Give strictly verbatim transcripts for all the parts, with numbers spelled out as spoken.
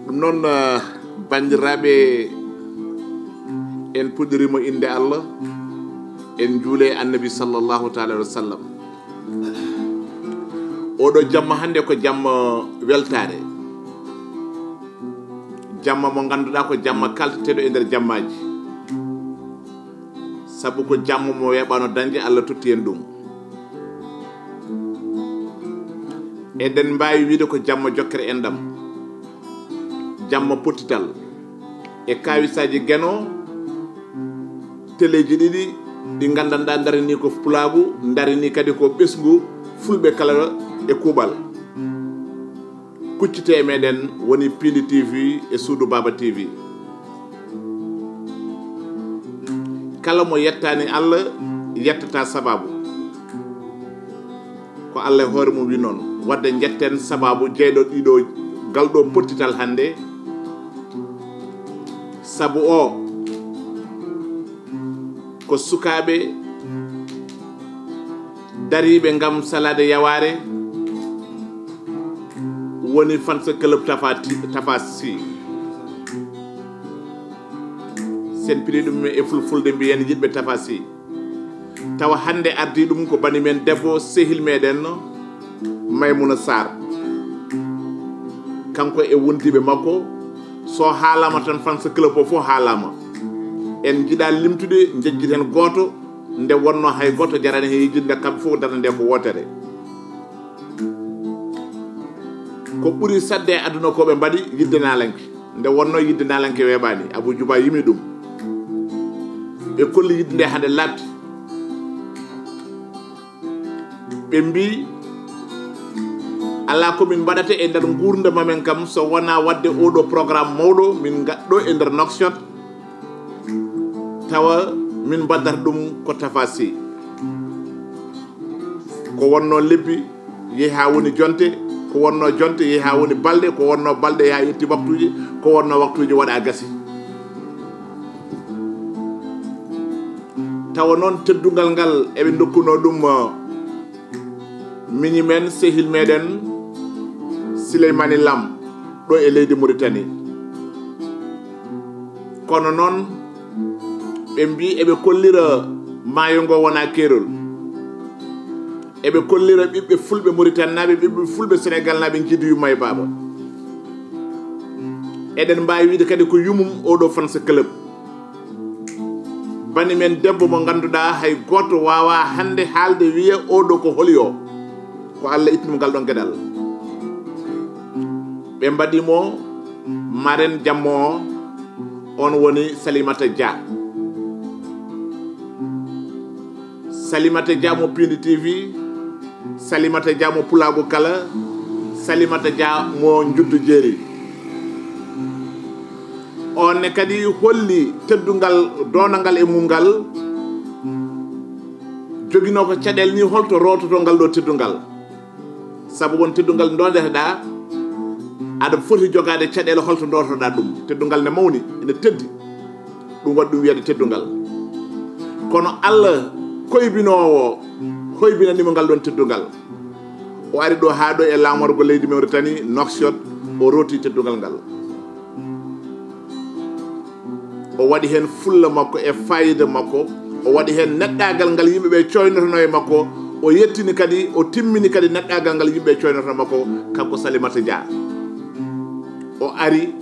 Ɗum noon, eh, banndiraaɓe, en puɗɗiriima innde Allah, en njuule Annabi sallallahu taala wa sallam. Oɗo jamma hannde ko jamma weltaare, jamma mo ngannduɗaa ko jamma kalteteeɗo e nder jammaaji, sabu ko jamma mo weeɓaano dañde, Allah totti en ɗum. Eɗen mbaawi wiyde ko jamma jokkere enɗam, jamma pottital e kaawisaaji Geno, teleeji ɗiɗi ɗi nganndanɗaa ndarini ko pulaagu, ndarini kadi ko ɓesngu fulɓe kala e kuuɓal. Kuccite e meɗen woni Piindi T V e Suudu Baaba T V. Kala mo yettaani Allah, yettata sababu. Ko Allah e hoore mum wi noon. Wadde njetten sababu jeyɗo ɗiɗo, ngal ɗo pottital hannde. Sabu o ko sukaaɓe dariiɓe ngam salaade yawaare woni fans club Tafa Ti-, Tafa Sy. Sen piri ɗum e fulfulde mbiyen yiɗɓe Tafa Sy. Tawa hannde ardii ɗum ko bani men debbo, sehil meɗen Maymuna Sarr. Kanko e wondiiɓe makko, so haalaama tan fans club o fof haalaama. En njiɗaa limtude, njejjiten gooto, nde wonnoo hay gooto jaraani heen yejjitde, kamɓe fof darnde nde ko wootere. Ko ɓuri saɗde e aduna ko ɓe mbaɗi yiɗde naalanke. Nde wonnoo yiɗde naalanke weeɓaani, Abuu Juba yimi ɗum. Ɓe kolli yiɗde nde hade laaɓti. Ɓe mbii, alaa ko min mbaɗata e nder nguurndam amen kam so wonaa waɗde oɗo programme mawɗo min ngaɗɗo e nder Nouakchott, tawa min mbaddata ɗum ko Tafa Sy. Ko wonnoo lebbi, yehi haa woni jonte, ko wonnoo jonte, yehi haa woni balɗe, ko wonnoo balɗe, yehi haa yetti waktuuji, ko wonnoo waktuuji, waɗa gasi. Tawa noon teddungal ngal eɓe ndokkunoo ɗum, uh, miñi men, sehil meɗen Sileymani Lam, ɗo e leydi Muritani. Kono noon, ɓe mbii eɓe kollira maayo ngo wona keerol. Eɓe kollira ɓiɓɓe fulɓe Muritannaɓe, ɓiɓɓe fulɓe Senegalnaɓe njiɗi yumma e baaba. Eɗen mbaawi wiide kadi ko yumum oɗo fans club. Bani men debbo mo ngannduɗaa hay gooto waawaa hannde haalde wiya oɗo ko holi o. Ko Allah ittini mo ngal ɗon geɗal. Ɓe mbaɗi mo marraine jammo o, on woni Salimata Dia. Salimata Dia mo Piindi T V, Salimata Dia mo Pulaagu Kala, Salimata Dia mo Njuddu Jeeri. On ne kadi holli teddungal, doonangal e mum ngal, joginoo ko caɗeele ni, holto roototo ngal ɗo teddungal? Sabu won teddungal ndoondeteɗaa, aɗa foti jogaade caɗeele, holto ndootoɗaa ɗum? Teddungal ne mawni, ene teddi. Ɗum waɗi ɗum wiyede teddungal. Kono Allah koybinoowo hoybinanimo ngal ɗon teddungal. O ari ɗo haa ɗo e laamorgo leydi Mauritanie, Nouakchott, o rooti teddungal ngal. O waɗi heen fulla makko e fayida makko, o waɗi heen neɗɗaagal ngal yimɓe ɓe coynotono e makko, o yettini kadi, o timmini kadi neɗɗaagal ngal yimɓe coynotono makko, kanko Salimata Dia. O ari,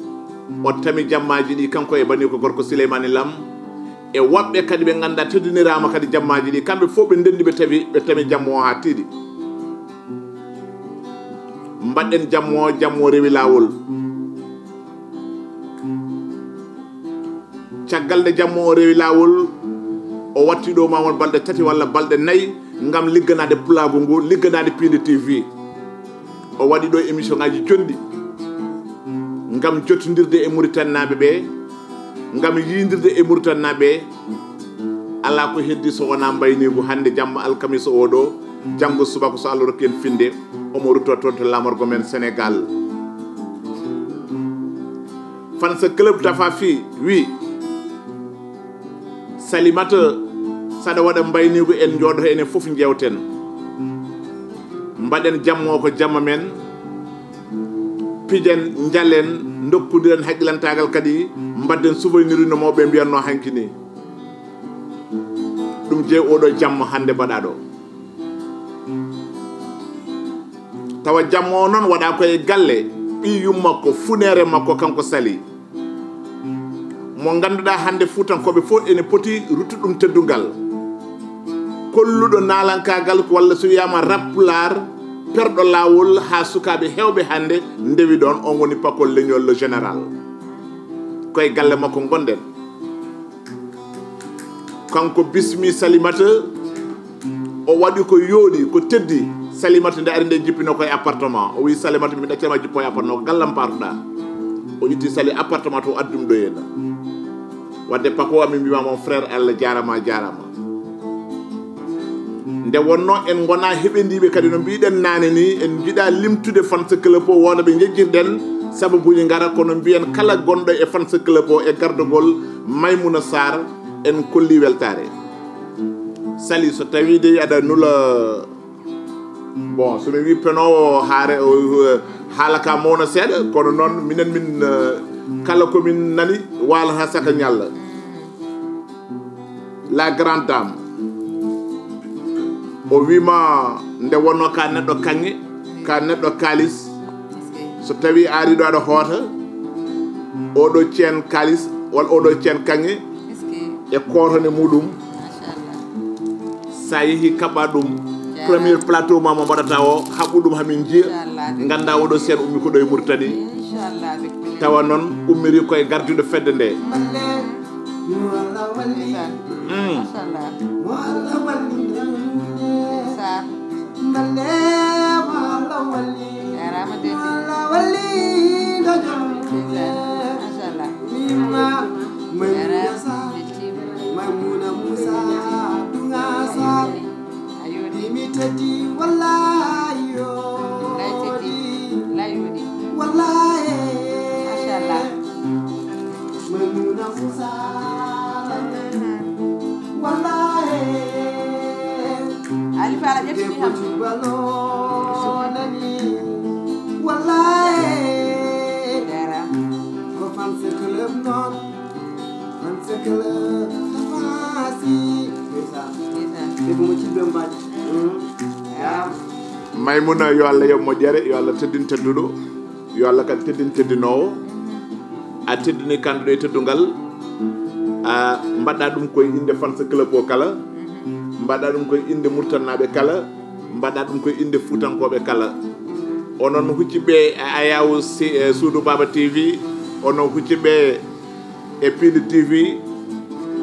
o tami jammaaji ɗi, kanko e baniiko gorko Sileymani Lam, e woɓɓe kadi ɓe ngannduɗaa teddiniraama kadi jammaaji ɗi, kamɓe fof ɓe ndenndi, ɓe tawi, ɓe tami jammo o haa tiiɗi. Mbaɗɗen jammo o, jammo o rewi laawol. Caggal nde jammo o rewi laawol, o watti ɗo ma won balɗe tati walla balɗe nayi ngam ligganaade pulaagu ngu, ligganaade Piindi T V. O waɗi ɗo émission ngaji jonɗi ngam jotondirde e Muritannaɓe ɓe, ngam yiydirde e Muritannaɓe ɓe. Alaa ko heddi so wonaa mbayniigu hannde jamma alkamisa o ɗo, janngo subaka so Allah rokki en finde, omo rutto toon to laamorgo men Senegal. Fans club Tafa Sy wi, Salimata, saɗa waɗa mbayniigu, en njooɗo enen fof njeewten. Mbaɗen jammo o ko jamma men, pijen, njalen, Ndokkudiren haqqilantaagal kadi, mbaɗden souvenir no mawɓe mbiyatnoo hanki nii. Ɗum jeyi oɗo jamma hannde mbaɗaaɗo. Tawa jamma o noon waɗaa ko e galle ɓiy yummakko, funeere makko, kanko Sali. Mo ngannduɗaa hannde Fuutankooɓe fof ene poti ruttude ɗum teddungal. Kolluɗo naalankaagal ko walla so wiyaama rap pulaar, perɗo laawol haa sukaaɓe heewɓe hannde ndewi ɗoon, on woni Paco Leñol le général. Ko e galle makko ngonɗen. Kanko bismi Salimata, o waɗi ko yooɗi, ko teddi. Salimata nde ari nde jippino ko e appartement. O wi Salimata, "Mi ɗaccama jippo e appartement, ko gallam partoɗaa?" O itti Sali appartement to, addum ɗo henna. Wadde Paco, amin mbima mon frère, Allah jaarama, a jaarama. Nde wonno en ngona heɓendiiɓe kadi no mbiɗen naane ni, en njiɗa limtude fans club o, wooda ɓe njejjirɗen sababuji ngara, kono mbiyen kala gonɗo e fans club o e gardogol Maimouna Sarr, en kolli weltaare. Sali, so tawi dey aɗa nula, bon, so mi wi penowo haare, o, o, haala ka mawna seeɗa, kono noon minen min, eh, kala ko min nani waalata saka ñalla. La grande dame, o wima nde wonno ka neɗɗo kaŋŋe, ka neɗɗo kaalis, so tawi ari ɗo aɗa hoota oɗo ceen kaalis walla oɗo ceen kaŋŋe e kootone muɗum. Sa yehi kaɓa ɗum, premier plateau ma mo mbaɗata o, haɓɓu ɗum hamin jiya, ganda oɗo seen ummi ko ɗo e Mauritanie. Tawa noon ummiri koye gardiɗo fedde nde. Ndeysaan. Mm. Machallah. Ndeysaan. Jarama teddi. Ndeysaan. Machallah. Jarama, beltima. A yooɗi. Lay teddi. Lay yooɗi. Machallah. Ali Fala ƴettini kam. Jarama. Ko fans club noon. Fans club Fasi. Ndeysaan. Ndeysaan. Debbo mo Cilɓe Mbaɗi. Mm. Jarama. Maimouna, yo Allah yoɓ moƴƴere, yo Allah teddin tedduɗo, yo Allah kadi teddin teddinoowo. A teddini kanduɗo e teddungal, a mbaɗa ɗum koye inde fans club o kala, mbaɗa ɗum koye inde Murtannaaɓe kala, mbaɗa ɗum koye inde Fuutankooɓe kala. Onon hucciɓe e Ayaw si-, e suudu Baba T V, onon hucciɓe e Piindi T V,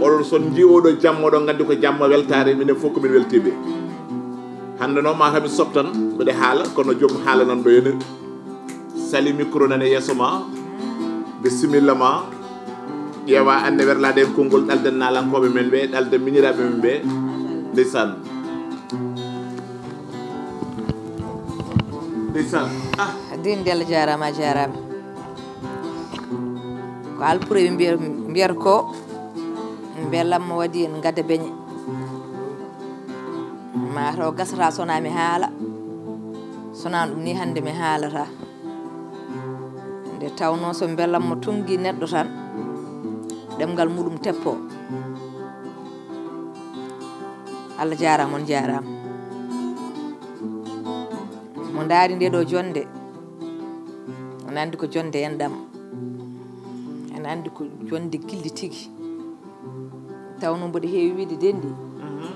oɗon son nji oɗo jamma, oɗon nganndi ko jamma weltaare, minen fof ko min weltiiɓe. Hannde noon ma hami softan, mbeɗe haala, kono joom haala nan ɗo hene. Sali micro nan e yeeso ma, bisimilla ma, ƴeewa anne werlaade en konngol ɗalden naalankooɓe men ɓe, ɗalden miñiraaɓe men ɓe, ndeysaan. Ndeysaan. Ah. Din Della jaaraama, a jaaraama. Ko alpure ɓe mbiyata, mbiyata ko, mbelamma waɗi en ngada beñe. Ma taw gasata sona mi haala. Sona ɗum ni hannde mi haalata. Nde tawnoo so mbelamma tunngi neɗɗo tan, ɗemngal muɗum teppo. Allah jaaraama, on jaaraama. Mo ndaari nde ɗo jonde, ene anndi ko jonde enɗam. Ene anndi ko jonde gilli tigi. Tawnoo mboɗo heewi wiide denndi. Mhm.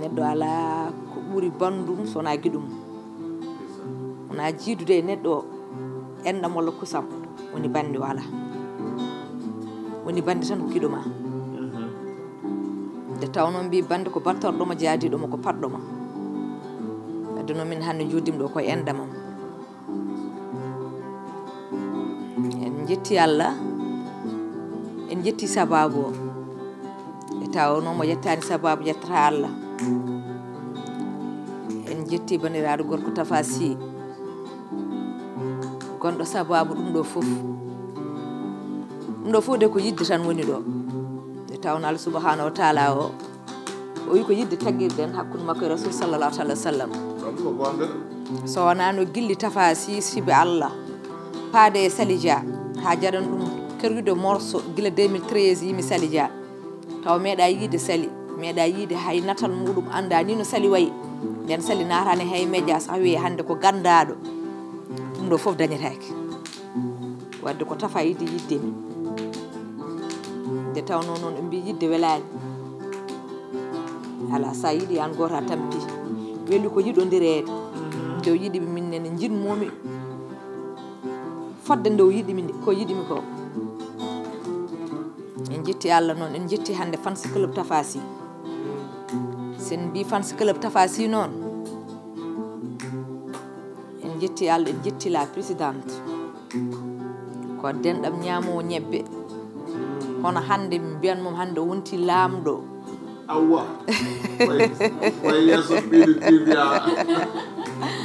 Neɗɗo alaa ko ɓuri banndum so wonaa giɗum. Wonaa jiidude e neɗɗo o, enɗam walla kusam, woni bannde o alaa. Woni bannde tan ko giɗo ma. Mhm. Nde tawnoo mbi bannde ko battorɗo ma, jaadiiɗo ma, ko paɗɗo ma. Wadde noon min hannde njoddimi ɗo ko e enɗam am. En njetti Allah, en njetti sababu o. Nde tawnoo mo yettaani sababu, yettata Allah. En njetti banndiraaɗo gorko Tafa Sy, gonɗo sababu ɗum ɗo fof. Ɗum ɗo fof de ko yidde tan woni ɗo. Nde tawnoo Allah subhanahu wa taala o, o wi ko yidde taggirɗen hakkunde makko e Rasul sallallahu alaihi wa sallam. Ɗum ko goonga. So wonaano gilli Tafa Sy, sibe Allah, paade e Sali Dia, Haa jaran ɗum kerwide morso gila deux mille treize yimi Sali Dia. Taw meeɗa yiide Sali, meeɗa yiide hay natal muɗum, annda ni no Sali wayi. Nden Sali naatani hay média, so a wiye hannde ko ganndaɗo. Ɗum ɗo fof dañetaake. Wadde ko Tafa yiɗi yiɗde mi. Nde tawnoo noon ɓe mbii yiɗde welaani. Alaa, so a yiɗi aan gooto a tampi. Weli ko yiɗondireede. Nde o yiɗi mi, min nene njiɗmoo mi. Fodde nde o yiɗi mi, ko yiɗi mi ko. En njetti Allah noon, en njetti hannde fans club Tafa Sy. Sen mbii fans club Tafa Sy noon, en njetti Allah, en njetti la présidente. Ko denɗam ñaamoo ñebbe. Kono hannde mi mbiyan mom hannde o wonti laamɗo. Awwa. Way, way yeeso Ɓiɗi T V a.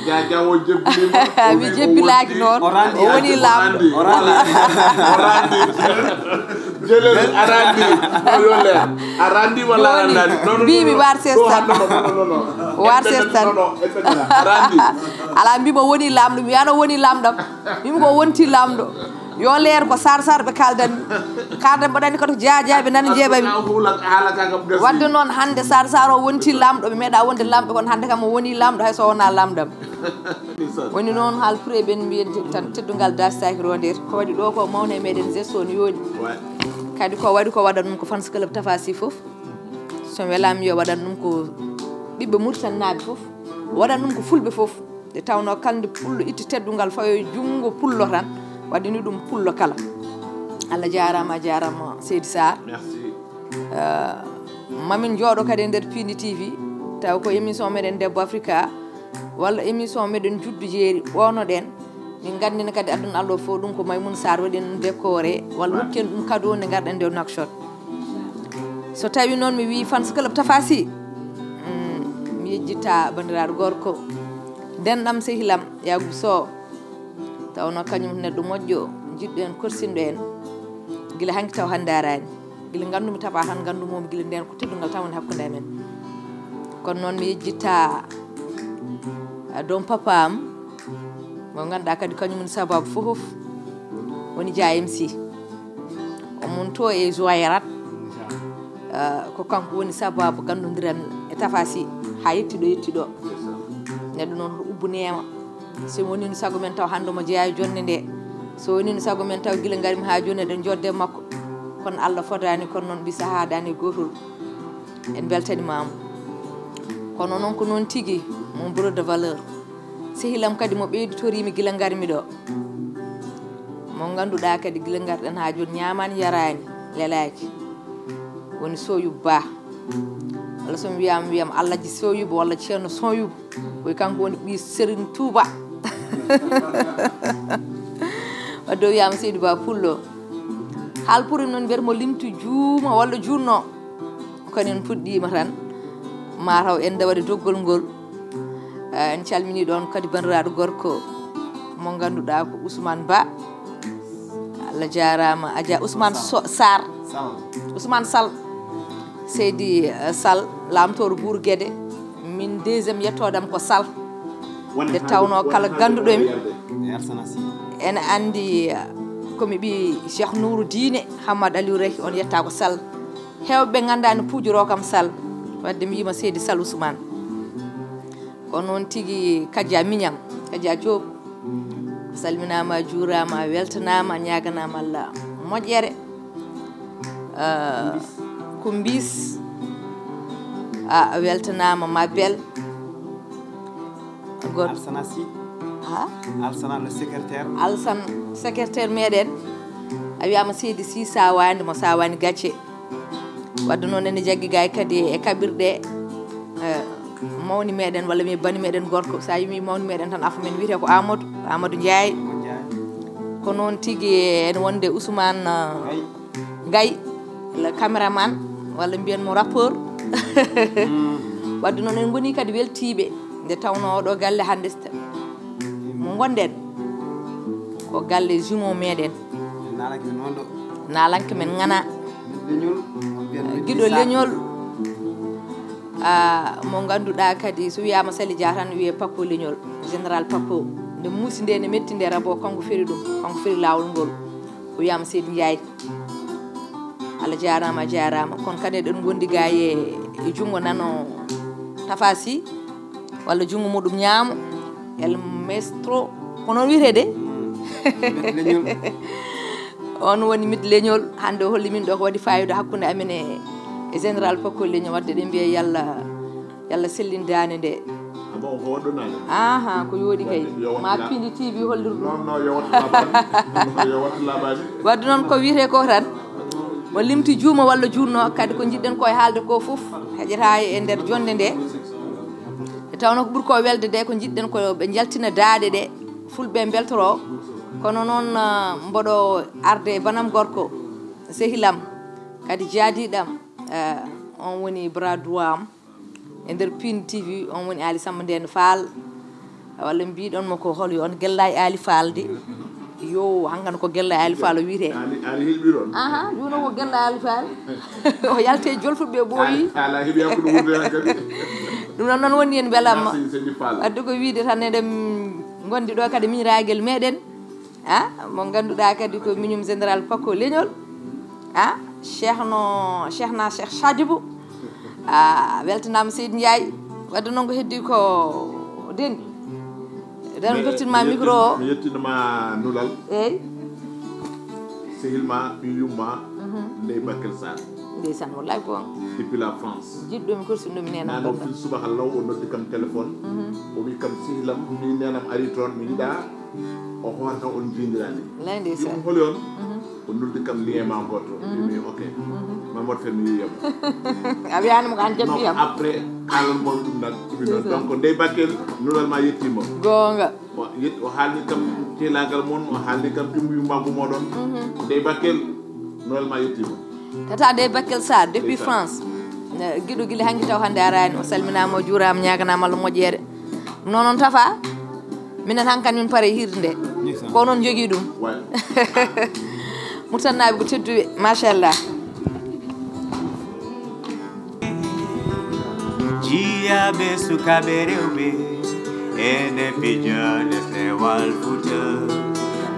Jaja o jebbilima. Mi jebbilaaki noon. O woni laamɗo. O randi. Jelel a randi. O yo leer. A randi wala a randani? Non, non, mbiimi non, non. War ses tan. War ses tan. A randi. Alaa, mbiimi o woni laamɗo. Mi wiyano o woni laamɗam. Mbiimi ko wonti laamɗo. Yo leer ko Sar Sar ɓe kaaldan. Kaaldan mbaɗani ko to Dia Dia ɓe nana jeeɓami. Wadde noon hannde Sar Sar o wonti laamɗo, ɓe meeɗa wonde laamɓe, kono hannde kam o woni laamɗo hay so wonaa laamɗam. Woni noon haal pour e ɓen mbiyen tan teddungal dastaaki rondeede. Ko waɗi ɗo ko mawna e meɗen geste o no yooɗi. Kadi ko waɗi ko waɗan ɗum ko fans club Tafa Sy fof. So welaama yo waɗan ɗum ko ɓiɓɓe Mauritanie naaɓe fof. Waɗan ɗum ko fulɓe fof. Nde tawnoo kala nde pullo itti teddungal fawi e junngo pullo tan, waɗini ɗum pullo kala. Allah jaaraama, a jaaraama seydi Sarr. Merci. Eh, mamin njooɗo kadi e nder Piindi T V, taw ko émission meɗen Debbo Afrika, walla émission meɗen Juddu Jeeri, ɓoonoɗen. Min nganndina kadi aduna Allah o fof ɗum ko Maymouna Sarr waɗi en ɗum décoré, walla hokken ɗum cadeau nde ngarɗen nde Nouakchott. So tawi noon mi wii fans club Tafa Sy, mm, mi yejjita banndiraaɗo gorko, denɗam sehilam, Yaagubu Sow. Tawnoo kañum neɗɗo moƴƴo, jiɗɗo en, korsinɗo en. Gila hanki taw hannde araani. Gila nganndu-mi Tafa tan, nganndu-moo-mi gila ndeen ko teddungal tan woni hakkunde amen. Kono noon mi yejjita, a, doom papa am, mo ngannduɗaa kadi kañum woni sababu fof, woni Dia M C. O mon to e Joyerat, a, ko kanko woni sababu ganndondiral e Tafa Sy haa yetti ɗo yetti ɗo. Neɗɗo noon ko ubbuneema. So wonino sago men taw hannde omo jeyaa e jonnde nde. So wonino sago men taw gila ngarmi haa jooni eɗen jodde e makko. Kono Allah fodaani, kono noon ɓi sahaa daani gootol. En mbeltaniima mo. Kono noon ko noon tigi, mon brother de valeur. Sehilam kadi mo ɓeyditoriimi gila ngarmi ɗo. Mo ngannduɗaa kadi gila ngarɗen haa jooni ñaamaani, yaraani, lelaaki. Woni Soyuba Ba. Walla so mi wiyaama, mi wiyaama Alhaji Soyuba walla Ceerno Soyuba. Koye kanko woni ɓii Serigne Touba. Wadde o wiyaama Seydi Ba Pullo. Haal pour noon mbiyat mo limtu juuma walla juutno. Kono en puɗɗiima tan. Mataw en ndewat e doggol ngol. Eh, en calminii ɗoon kadi banndiraaɗo gorko mo ngannduɗaa ko Ousmane Ba. Allah jaaraama. Adja Ousmane Sarr. Ousmane Sall. Seydi, eh, Sall, laamtooɗo Buur Gede. Min deuxième yettoodam ko Sall. Nde tawnoo kala gannduɗo mi, ene anndi, eh, ko mi ɓii Cheikh Nourou Diine, Hammad Aliou Raky, on yetta ko Sall. Heewɓe ɓe nganndaani puujoroo kam Sall. Wadde mi wiima Seydi Sall Ousmane. Ko noon tigi Kadia Mignane, Kadia Diop. Salminaama, juuraama, weltanaama, ñaaganaama Allah moƴƴere. Ah, Kumbis, a weltanaama, ma belle. Alsana Sy. Ha? Alsana le secrétaire. Alsan secrétaire meɗen. A wiyaama Seydi Sy sawaani mo sawaani gacce. Wadde noon ene jaggi gay kadi e kaɓirɗe, eh, mawni meɗen walla mi bani meɗen gorko. So a yimi mawni meɗen tan, afa men wiyete ko Amadou, Amadou Ndiaye. Amadou Ndiaye. Ko noon tigi en wonde Ousmane, eh, Gaye, le caméraman, walla mbiyen mo rappeur. Mm. Wadde noon en ngoni kadi weltiiɓe nde tawnoo oɗo galle hannde st-, mo ngonɗen ko galle jumeau meɗen. Naalanke men wonɗo. Naalanke men ŋana. Leñol, on mbiyan mi giɗo Lisa. Leñol. Ah, mo ngannduɗaa kadi so wiyaama Sali Dia tan wiyee Papo Leñol, général Papo. Nde muusi nde ne metti nde rabo, kanko feri ɗum, kanko feri laawol ngol. O wiyama Seydi Ndiaye. Allah jarama, a jarama. Kono kadi eɗen gondi ga e, e junngo nano Tafa Sy, walla junngo muɗum ñaamo, El Maestro, ko noon wiyetee de? On woni Mit Leñol. Hannde o holli min ɗo ko waɗi fayida hakkunde amen e, e Général Paco Leñol. Wadde ɗen mbiya yalla, yalla sellin daande nde. Aha, ko yooɗi kay. Ma Pindi T V hollirɗum. Non, non, yo wattu labani. Non, yo wattu labani. Wadde noon ko wiyetee ko tan, mo limti juuma walla juutno, kadi ko njiɗɗen ko e haalde ko fof heƴata e nder jonnde nde. E tawno ko ɓuri ko welde de, ko njiɗɗen ko ɓe njaltina daaɗe ɗe, fulɓe mbeltoro. Kono noon, ah, mboɗo arde e banam gorko, sehilam, kadi jaadiɗam, ah, on woni bras droit am. E nder Pin T V, on woni Ali Samba Ndeen Fall. Walla mbiɗon mo ko hol yo on Gellay Ali Fall de. Yo, hankan ko Gellay Ali Fall o wiyetee. Ali, Ali heɓi ɗon. Aha, ɗum o ko Gellay Ali Fall. O yalti e jolfuɓe ɓooyi. Ali, ala heɓi hakkude wuurde han kadi. Ɗum noon noon woni en mbelamma. Merci, Seydi Fall. Wadde ko wiide tan eɗen ngondi ɗo kadi miñiragel meɗen. Ah, mo ngannduɗaa kadi ko miñum Général Paco Leñol. Ah, Cheikhno, Cheikhna Cheikh Sadibou. Ah, weltanaama Seydi Ndiaye. Wadde noon ko heddi ko denɗi. Nden mi tottinma micro o. Mi yettinoma Nulal. Eyi. Sehil ma, ɓiyum ma, Ndeye Bakel Sarr. Ndeysaan, wallaay ko on. Depuis la France. Jiɗɗo mi korsinɗo mi nena. Nano fil subaka law o noddi kam téléphone. O wi kam sehlam, mi nenam ari toon, mi yiɗa o hoorata on jindirani. Wallaay ndeysaan. Ɗum holi on? O noddi kam lien ma goto. Mi wi ok. Mamadou Fen mi yiyam. A wiyani mo ko an jaɓɓi yam. Après, kalan mon ɗum nag. Ɗum noon. Donc, Ndeye Bakel, Nulal ma yettima. Goonga. O yet-, o haalni kam teelagal mon, o haalni kam ɗum yummagu moɗon. Ndeye Bakel, Nulal ma yettima. Tata Ndeye Bakel Sarr, depuis France. Eh, giɗo gila hanki taw hannde arani. O salminama, o juurama, ñaganama Allah moƴƴere. Ɗum noon on Tafa. Minen hankan min pare hirde nde. Ko noon jogii ɗum. Murtannaɓe ko tedduɓe, machallah. Jiyaaɓe sukaaɓe rewɓe, ene pijo lesɗewal Fuuta.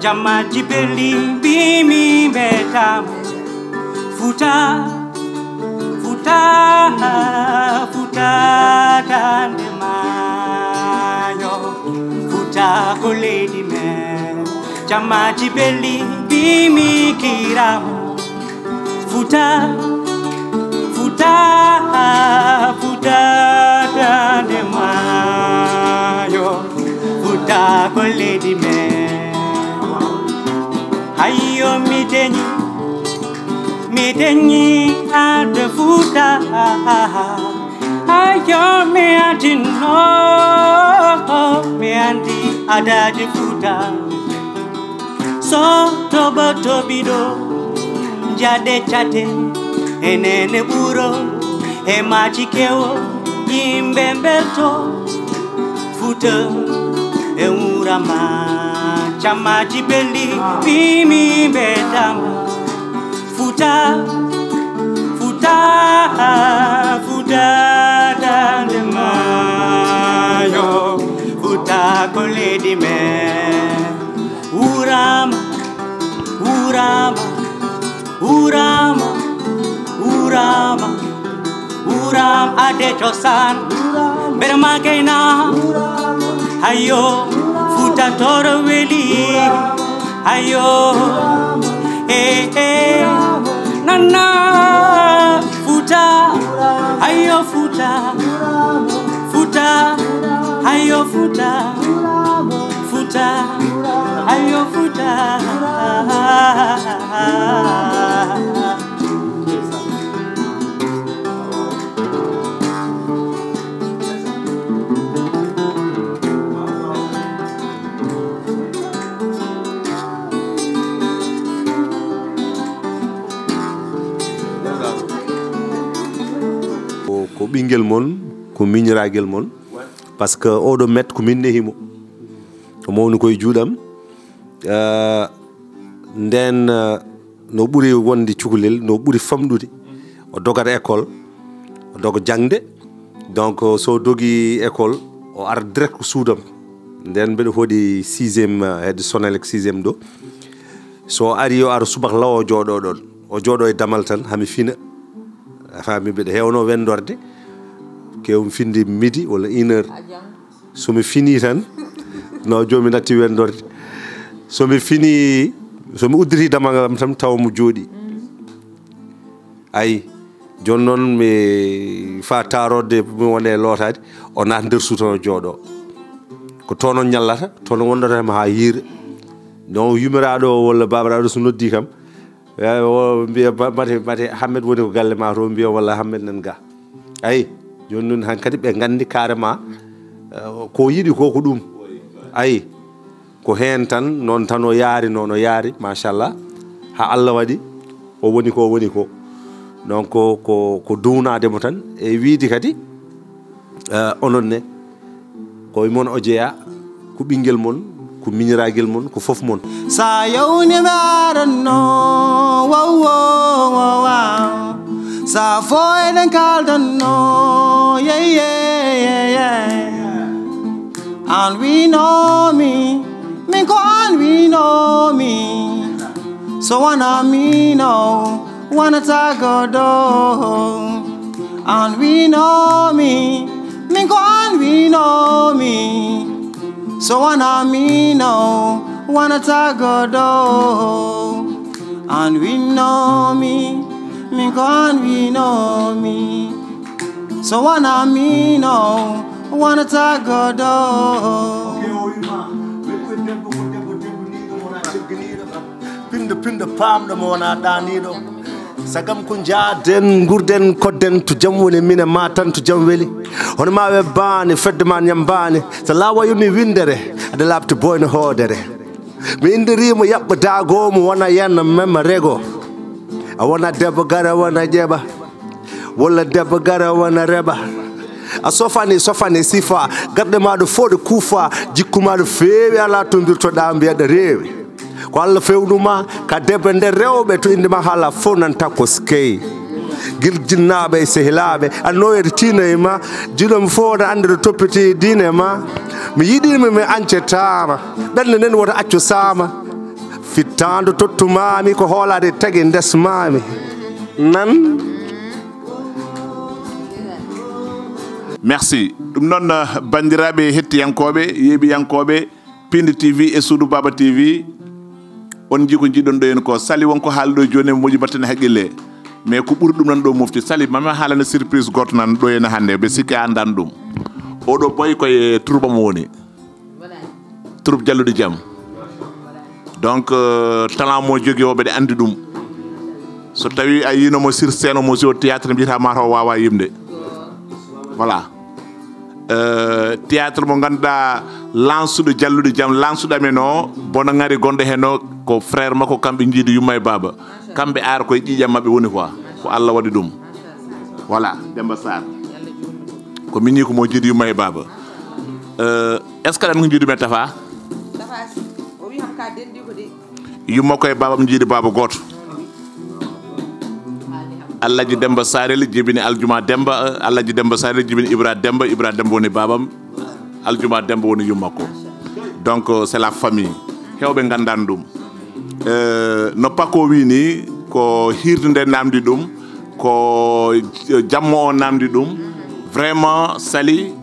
Jamaaji belɗi mbimi mbetaama. Fuuta, Fuuta, Fuuta daande maayo. Fuuta ko leydi men. Jamaaji belɗi mbimi kiiraama. Fuuta, Fuuta, Fuuta daande maayo. Fuuta ko leydi men. Hayyo mi deñi, mi deñi adde Fuuta. Hayyo mi adinno, mi andi adaaji Fuuta. So toɓo toɓi ɗo, jaɗe jaɗe, e nene ɓuro, e maaji kewo, yimɓe mbelto. Fuuta e wurama, jamaaji belɗi, mbimi mbetama. Fuuta, Fuuta, Fuuta daande maayo. Fuuta ko leydi men. Wurama, wurama, wurama, wurama, wurama adde cosaan. Mbeɗa ma gayna. Ayo, Fuuta Tooro weli. Ayo, eh, eh, nana. Fuuta, ayo Fuuta. Fuuta, ayo Fuuta. Fuuta, ayo Fuuta. Ko, ko ɓinngel mon, ko miñiraagel mon, parce que oɗo met ko min nehimo. O mawni koye juuɗam. Eh, nden, eh, no ɓuri wonde cukalel, no ɓuri famɗude, o dogata école, o doga jaŋde. Donc, so dogi école, o ara direct ko suudam. Nden mbeɗa hoɗi sixième, eh, hedde Sonelec sixième ɗo. So o ari, yo ar subaka law, o jooɗo ɗon. O jooɗo e damal tan, hami fina. A faami, mbiɗa heewno wendorde. Kewmi finde midi walla une heure. So mi fini tan, no, joomi natti wendorde. So mi fini, so mi udditi damal ngal tan, tawa mo jooɗi. Ayi, jooni noon mi faa taarorde, mi wona e lootaade, o naata nder suudu tan, o jooɗo. Ko toon o ñallata, toon o wondata ma haa yiira. Donc, yumiraaɗo o walla baabiraaɗo so noddi kam, eh, o mbiya, "Ba-, mate, mate, Hammet woni ko galle ma to?" Mbiya, "Walla Hammet nan ga." Ayi, jooni noon han kadi ɓe nganndi carrément, eh, ko yiɗi ko, ko ɗum. Ayi, ko heen tan, noon tan o yaari, noon o yaari, machallah, haa Allah waɗi o woni ko, o woni ko. Donc, ko, ko, ko duwnaade mo tan, e wiide kadi, eh, onon ne, ko e mon o jeyaa, ko ɓinngel mon, ko miñiraagel mon, ko fof mon. Sa yawni mi aranno, wow, wow, wow, wow. Sa fo eɗen kaldanno, yeah, yeah, yeah, yeah. An winomi, min ko an winomi. So wona mino, wonata goɗɗo. An winomi, min ko an winomi. So wona mino, wonata goɗɗo. An winomi, min ko an winomi. So wona mino, wonata goɗɗo. Pindo, pindo, paamɗo mo wona ɗaaniiɗo. Sagam ko njaaden, ngurden, kodden, to jam woni mine ma tan to jam weli. Hono ma we baane, fedde ma ñambaane. So laawa yoni winndere, aɗa laaɓti boyno hoodere. Mi inndirimo yaɓɓo daago mo wona yenna mema rego. A wona debbo gara wona ƴeɓa. Walla debbo gara wona reɓa. A sofani, sofani sifa. Garɗe maɗo fof ɗo kuufa. Jikku maɗo feewi, ala to mbirtoɗa mbiyaɗa reewi. Ko Allah fewnuma ka debbo nder rewɓe, to inde ma haala fof nan takko skey. Gil jinnaaɓe e sehilaaɓe, annoyere tiina e ma. Jiɗomi fof na annde ɗo toppiti diine ma. Mi yiɗima mi ancetama. Ɓernde nden wota accu sama. Fittaandu tottumami ko hoolaade tagi ndesmami. Nan. Merci. Ɗum noon, eh, banndiraaɓe hettiyankooɓe, yeeɓiyankooɓe Pindi T V e Suudu Baaba T V, on njii ko njiɗon ɗo en ko Sali won ko haali ɗo jooni, moƴƴi batten haqqille. Mais ko ɓuri ɗum noon ɗo mofti. Sali, mami haalana surprise gooto nan ɗo en hannde, ɓe sikki a anndan ɗum. Oɗo boy ko e troupe am woni. Troupe Jalluɗi Jam. Donc, euh, talent mo jogii o, mbeɗa anndi ɗum. So tawi a yiino mo sur scène, mo si o théâtre, mbiyata ma taw o waawa yimde. Voilà. Euh, théâtre mo ngannduɗaa, lansuɗo Jalluɗi Jam, lansuɗo amen o, bono ngari gonɗo heen o, ko frère makko, kamɓe njiidi yumma e baaba. Kamɓe aar koye ƴiiƴam maɓɓe woni quoi. Ko Allah waɗi ɗum. Voilà, Demba Sarr. Ko min ko mo jiidi yumma e baaba. Euh, est-ce que aɗa njiidi men Tafa? Yumma koye baabam jiidi baaba gooto. Alhaji Demba Sarel jibini Aljuma Demba, Alhaji Demba Sarel jibini Ibra Demba, Ibra Demba woni baabam. Aljuma Demba woni yumma ko. Donc, euh, c'est la famille. Heewɓe nganndan ɗum. Euh, no Pako wi ni, ko hiirde nde namdi ɗum, ko jammo o namdi ɗum. Vraiment, Sali,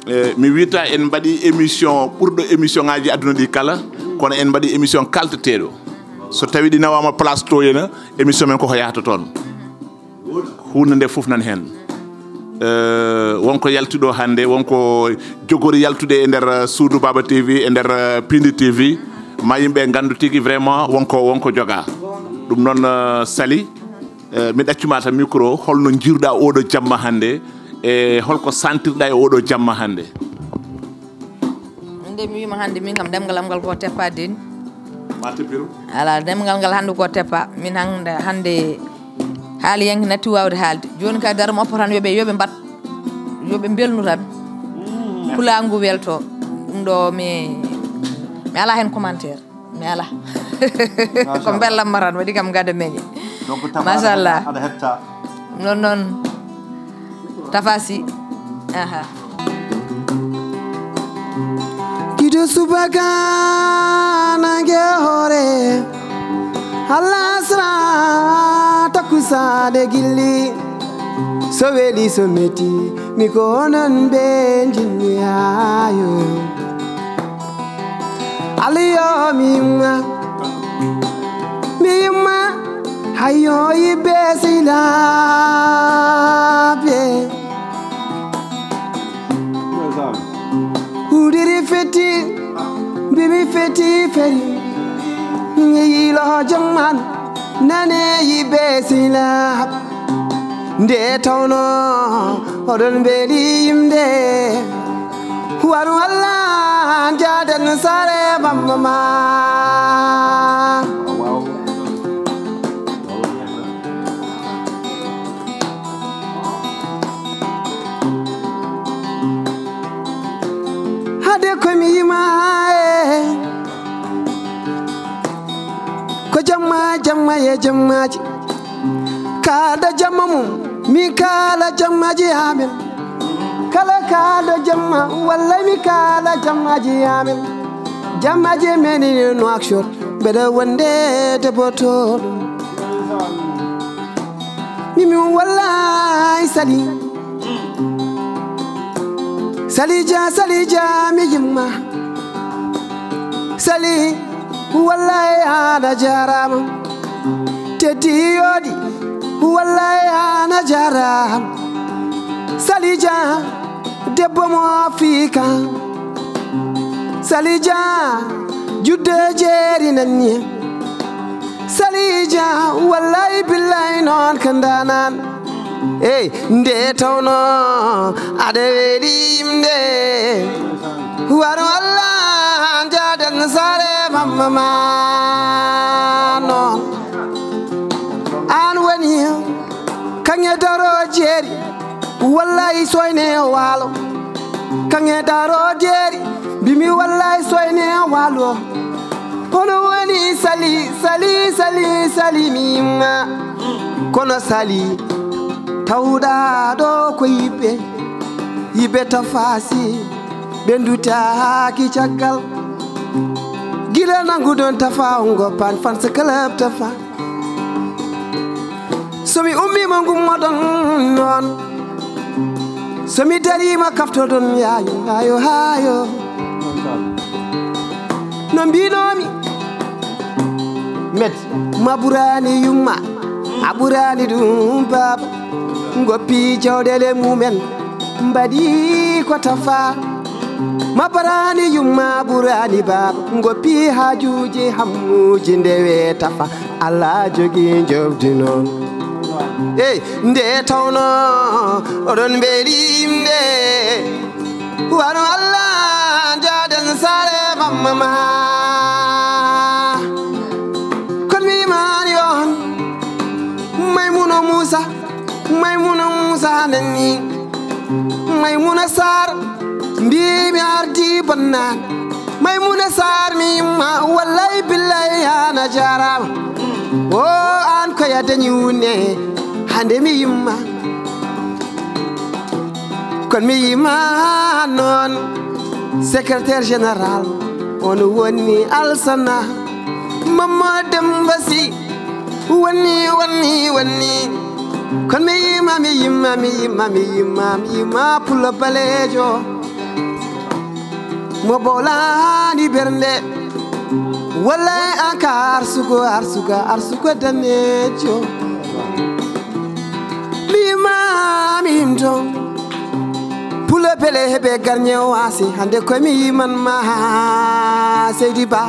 eh, mi wita en mbaɗi émission ɓurɗo émission ngaji aduna ɗi kala, kono en mbaɗi émission kalteteɗo. So tawi ɗi nawama place to ena, émission men koko yahata toon. Hunde nde fof nan heen. Eh, wonko yaltuɗo hannde, wonko jogori yaltude e nder, eh, suudu Baba T V, e nder, eh, Pindi T V, ma yimɓe nganndu tigi vraiment wonko, wonko joga. Ɗum noon, eh, Sali, eh, mi ɗaccuma tan micro, holno njiiruɗa oɗo jamma hannde, e holko santirɗa e oɗo jamma hannde? Min de mi wiima hannde min kam ɗemngal am ngal ko teppa deni. Ma teppiro? Ala, ɗemngal ngal hannde ko teppa. Min hannde, hannde haaliyanke natti waawde haalde. Jooni kay dara mi oppa tan yo ɓe, yo ɓe mbat, yo ɓe mbelnu tan. Pulaagu ngu welto. Ɗum ɗo mi, mi ala heen commentaire. Mi ala. Ko mbellamma tan, waɗi kam gada meñe. Donc, Tafa, machallah, aɗa hetta. Non, non. Tafa si. Aha. Gido subaka nange hore. Alasra takkusaade gilli, so weli so metti, mi ko onon ɓe njinni ayo. Aliyo mi yimma, mi yimma, hayo yiɓe silaɓe. Udiri feti, bibi feti feri. Yilo jamman, nane yiɓe sila. Nde tawno oɗon mbeli yimde. Waru Allah, jaden sare bamma ma. Hade ko mi yima e ko jamma, jamma e jammaji. Kaada jamma mum, mi kaala jammaji amen. Kala kaada jamma, wallay mi kaala jammaji amen. Jammaji men ina Nouakchott, mbeɗa wonde debbo toon. Mimi wallay sali. Salija, Salija, mi yimma. Sali, wallay ana jarama. Teddi yodi, wallay ana jarama. Salija, debbo mo Afrika. Salija, judde jeeri nanni. Salija, wallay billay noon ka ndanan. Ey, nde tawno aɗa weeli yimde. Waru Allah, jaden sare mamma ma noon. An woni kaŋŋe daro jeeri. Wallay soyne waalo. Kaŋŋe daro jeeri. Bimi wallay soyne waalo. Kono woni sali, sali, sali, sali mi yimma. Kono sali tawɗa ɗo ko yiɓɓe. Yiɓɓe tafasi. Ɓe ndutaaki caggal. Gila nanguɗon tafa on goppan fan sa club tafa. So mi ummiima ngummoɗon noon. So mi dariima kaftoɗon yaayo, yaayo, haayo. No mbiinoomi. Met, ma ɓuraani yumma, a ɓuraani ɗum baaba. Ngoppi jawɗeele mumen, mbaɗi ko tafa. Ma ɓaraani yumma ɓuraani baaba, ngoppi haajuuji hammuuji ndewe tafa. Allah jogii njoɓdi noon. Ey, nde tawno oɗon mbeli yimde, wano Allah jaaden saare mamma ma. Kono mi imaani on, Maymuna Muusa, Maymuna Muusa nanni. Maymuna Saar, mbiimi ardi bonnaan. Maymuna Saar mi yimma, wallay billay an a jaaraama. O an ko ya dañi wunne, hande mi yimma. Kono mi yima noon secrétaire général, on woni Alsana Mamma Demba Si. Woni, woni, woni. Kono mi yima, mi yima, mi yima, mi yima, mi yima Pullo Baleejo. Mo bowlaani bernde. Wallay an ka arsugo, arsugo, arsugo daneejo. Mi yima, mi yimto. Pullo Bele heɓe garñe o asi, hande ko mi yiman ma Seydi Ba.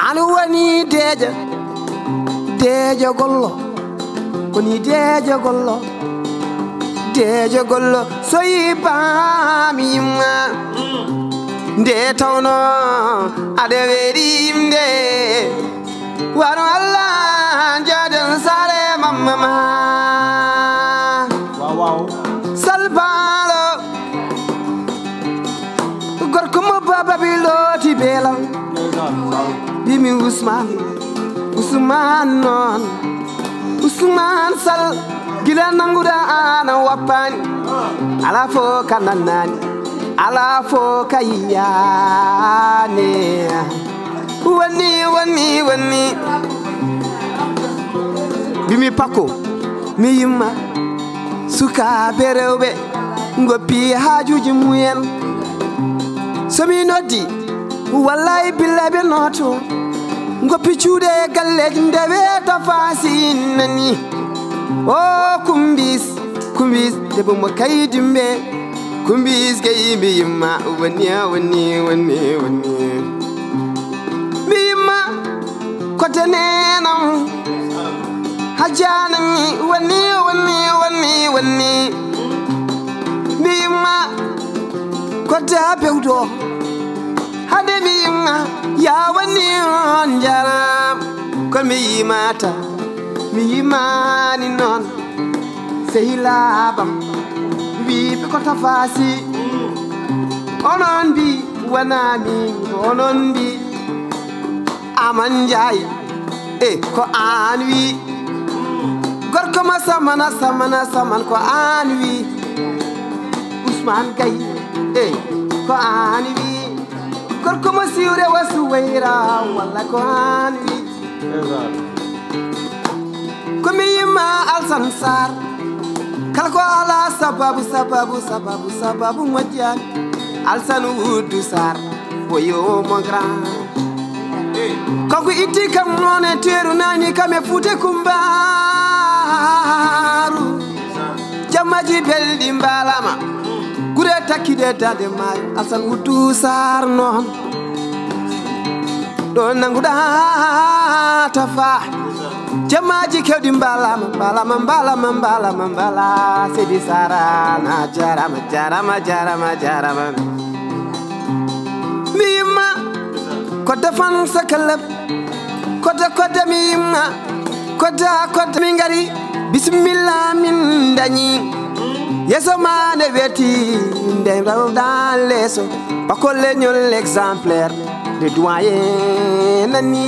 An woni deeƴa, deeƴa gollo, woni deeƴa gollo, deeƴa gollo, so yi baami yimma. Nde tawno aɗa weeli yimde, wano Allah jaaden saare mamma ma. Waaw, waaw. Salbaalo. Gorko mo baba bi looti beelal. Bimi Usman, Usman noon. Usman Sal, gila nanguɗa ana wappani. Ala fo ka nannani, ala fo ka yiyani. Woni, woni, woni. Bimi pako, mi yimma, sukaaɓe rewɓe, ngoppi haajuuji mumen. So mi noddi, wallaay billaay ɓe nooto. Ngoppi cuuɗe e galleeji ndewe Tafa Sii nani. O kumbis, kumbis, debbo mo kaydimɓe. Kumbis gay mi yimma, woni, woni, woni, woni. Mi yimma, ko tenenam. Hajjana mi woni, woni, woni, woni. Mi yimma, ko da bewdo. Hade mi yimma, ya woni on jaram. Ko mi yimata, mi yimani non. Sehilabam, wiɓe ko Tafa Sii. Onon mbi wona min, ko onon mbi Aman Njaay. E ko an wi. Gorko ma samana, samana, saman ko an wi. Usman Gay. E ko an wi. Gorko ma siwre wa Suwayra, walla ko an wi. Ko mi yimma Alsan Sar. Kala ko ala sababu, sababu, sababu, sababu moƴƴani. Alsan Wuddu Sar, woyo mon grand. Kanko itti kam noon e teeru nani kam e Fuuta Kumbaaru. Jammaji belɗi mbalama. Gure takkiɗe dade maayo. Alsan Wuddu Sar noon. Ɗo nanguɗa Tafa. Jammaji kewɗi mbalama, mbalama, mbalama, mbalama, mbala. Seydi Sara na jarama, jarama, jarama, jarama. Mi yimma, ko defan sakalab. Kodda, kodda mi yimma. Kodda, kodda mi ngari. Bismillah min dañi. Yeso ma ne weti. Nde rawdan leso. Pako leñol exemplaire. De doyen nani.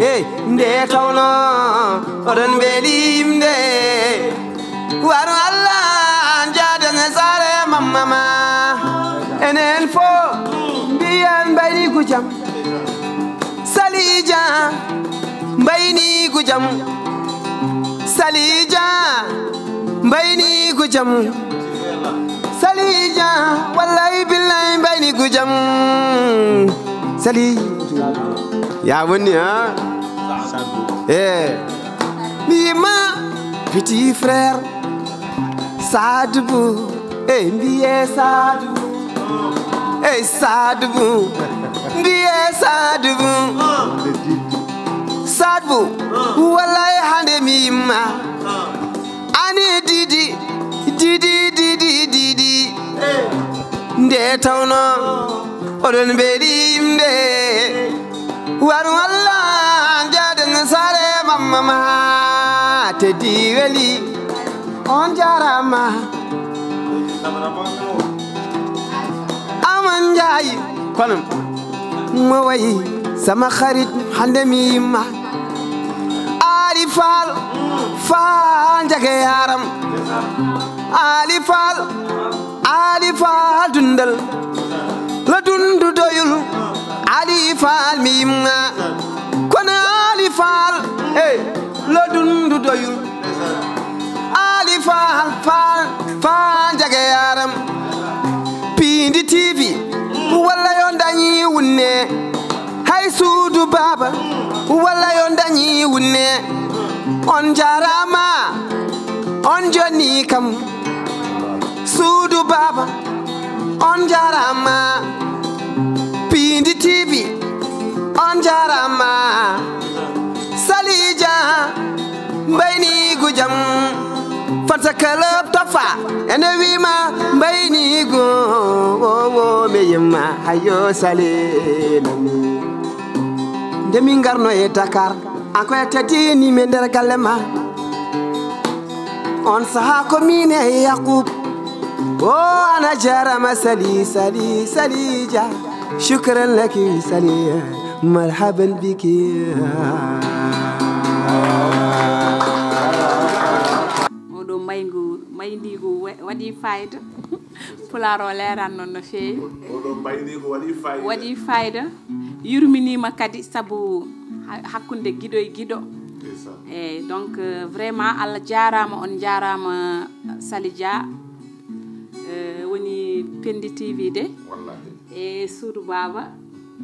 Ey, nde tawno oɗon mbeli yimde. Waru Allah an jaaden e saare mamma ma. Enen fo mbiyen mbayni gujam. Salija mbayni gujam. Salija mbayni gujam. Salija, wallahi billahi mbayni gujam. Sali. Ya woni ha? Eh. Mi ma petit frère. Sadbu. Eh, mbiye Sadbu. Eh, Sadbu. Mbiye Sadbu. Sadbu. Wallahi hande mi yimma. Ani didi, didi, didi, didi. Nde tawno oɗon mbeɗi yimde. Waru Allah jaaden saare mamma ma. Teddi weli. On jarama. Aman Njaay. Kono mo wayi sama xarit hande mi yimma. Ali Faal, Faal Njage Yaram. Ali Faal, Ali Faal Dundal. Lo dundu doyul, Ali Faal mi yimma. Kono Ali Faal, hey, lo dundu doyul. Ali Faal, Faal, Faal Njage Yaram. Piindi T V, walla yo dañi wunne. Hay suudu baaba, walla yo dañi wunne. On jarama, on jonni kam. Suudu baaba, on jarama. Piindi T V, on jarama. Salija, mbayni gujam. Fansa club Tafa, ene wima mbayni go. Wo, wo, me yimma, hayo sale nami. Nde min garno e Dakar, an ko e teddini mi nder galle ma. On saha ko min e Yakub. O ana jarama sali, sali, sali ja. Shukran laki sali. Marhaban biki. Oɗo mbaygu, mbaydigu wa-, waɗi fayida. Pulaar o leeran noon no feewi. Oɗo mbaydigu waɗi fayida. Waɗi fayida. Yurminima kadi sabu ha-, hakkunde giɗo e giɗo. Eyyi, donc, euh, vraiment, Allah jaaraama, on jaaraama, Sali Dia, euh, woni Pendi T V de, e Suudu Baaba,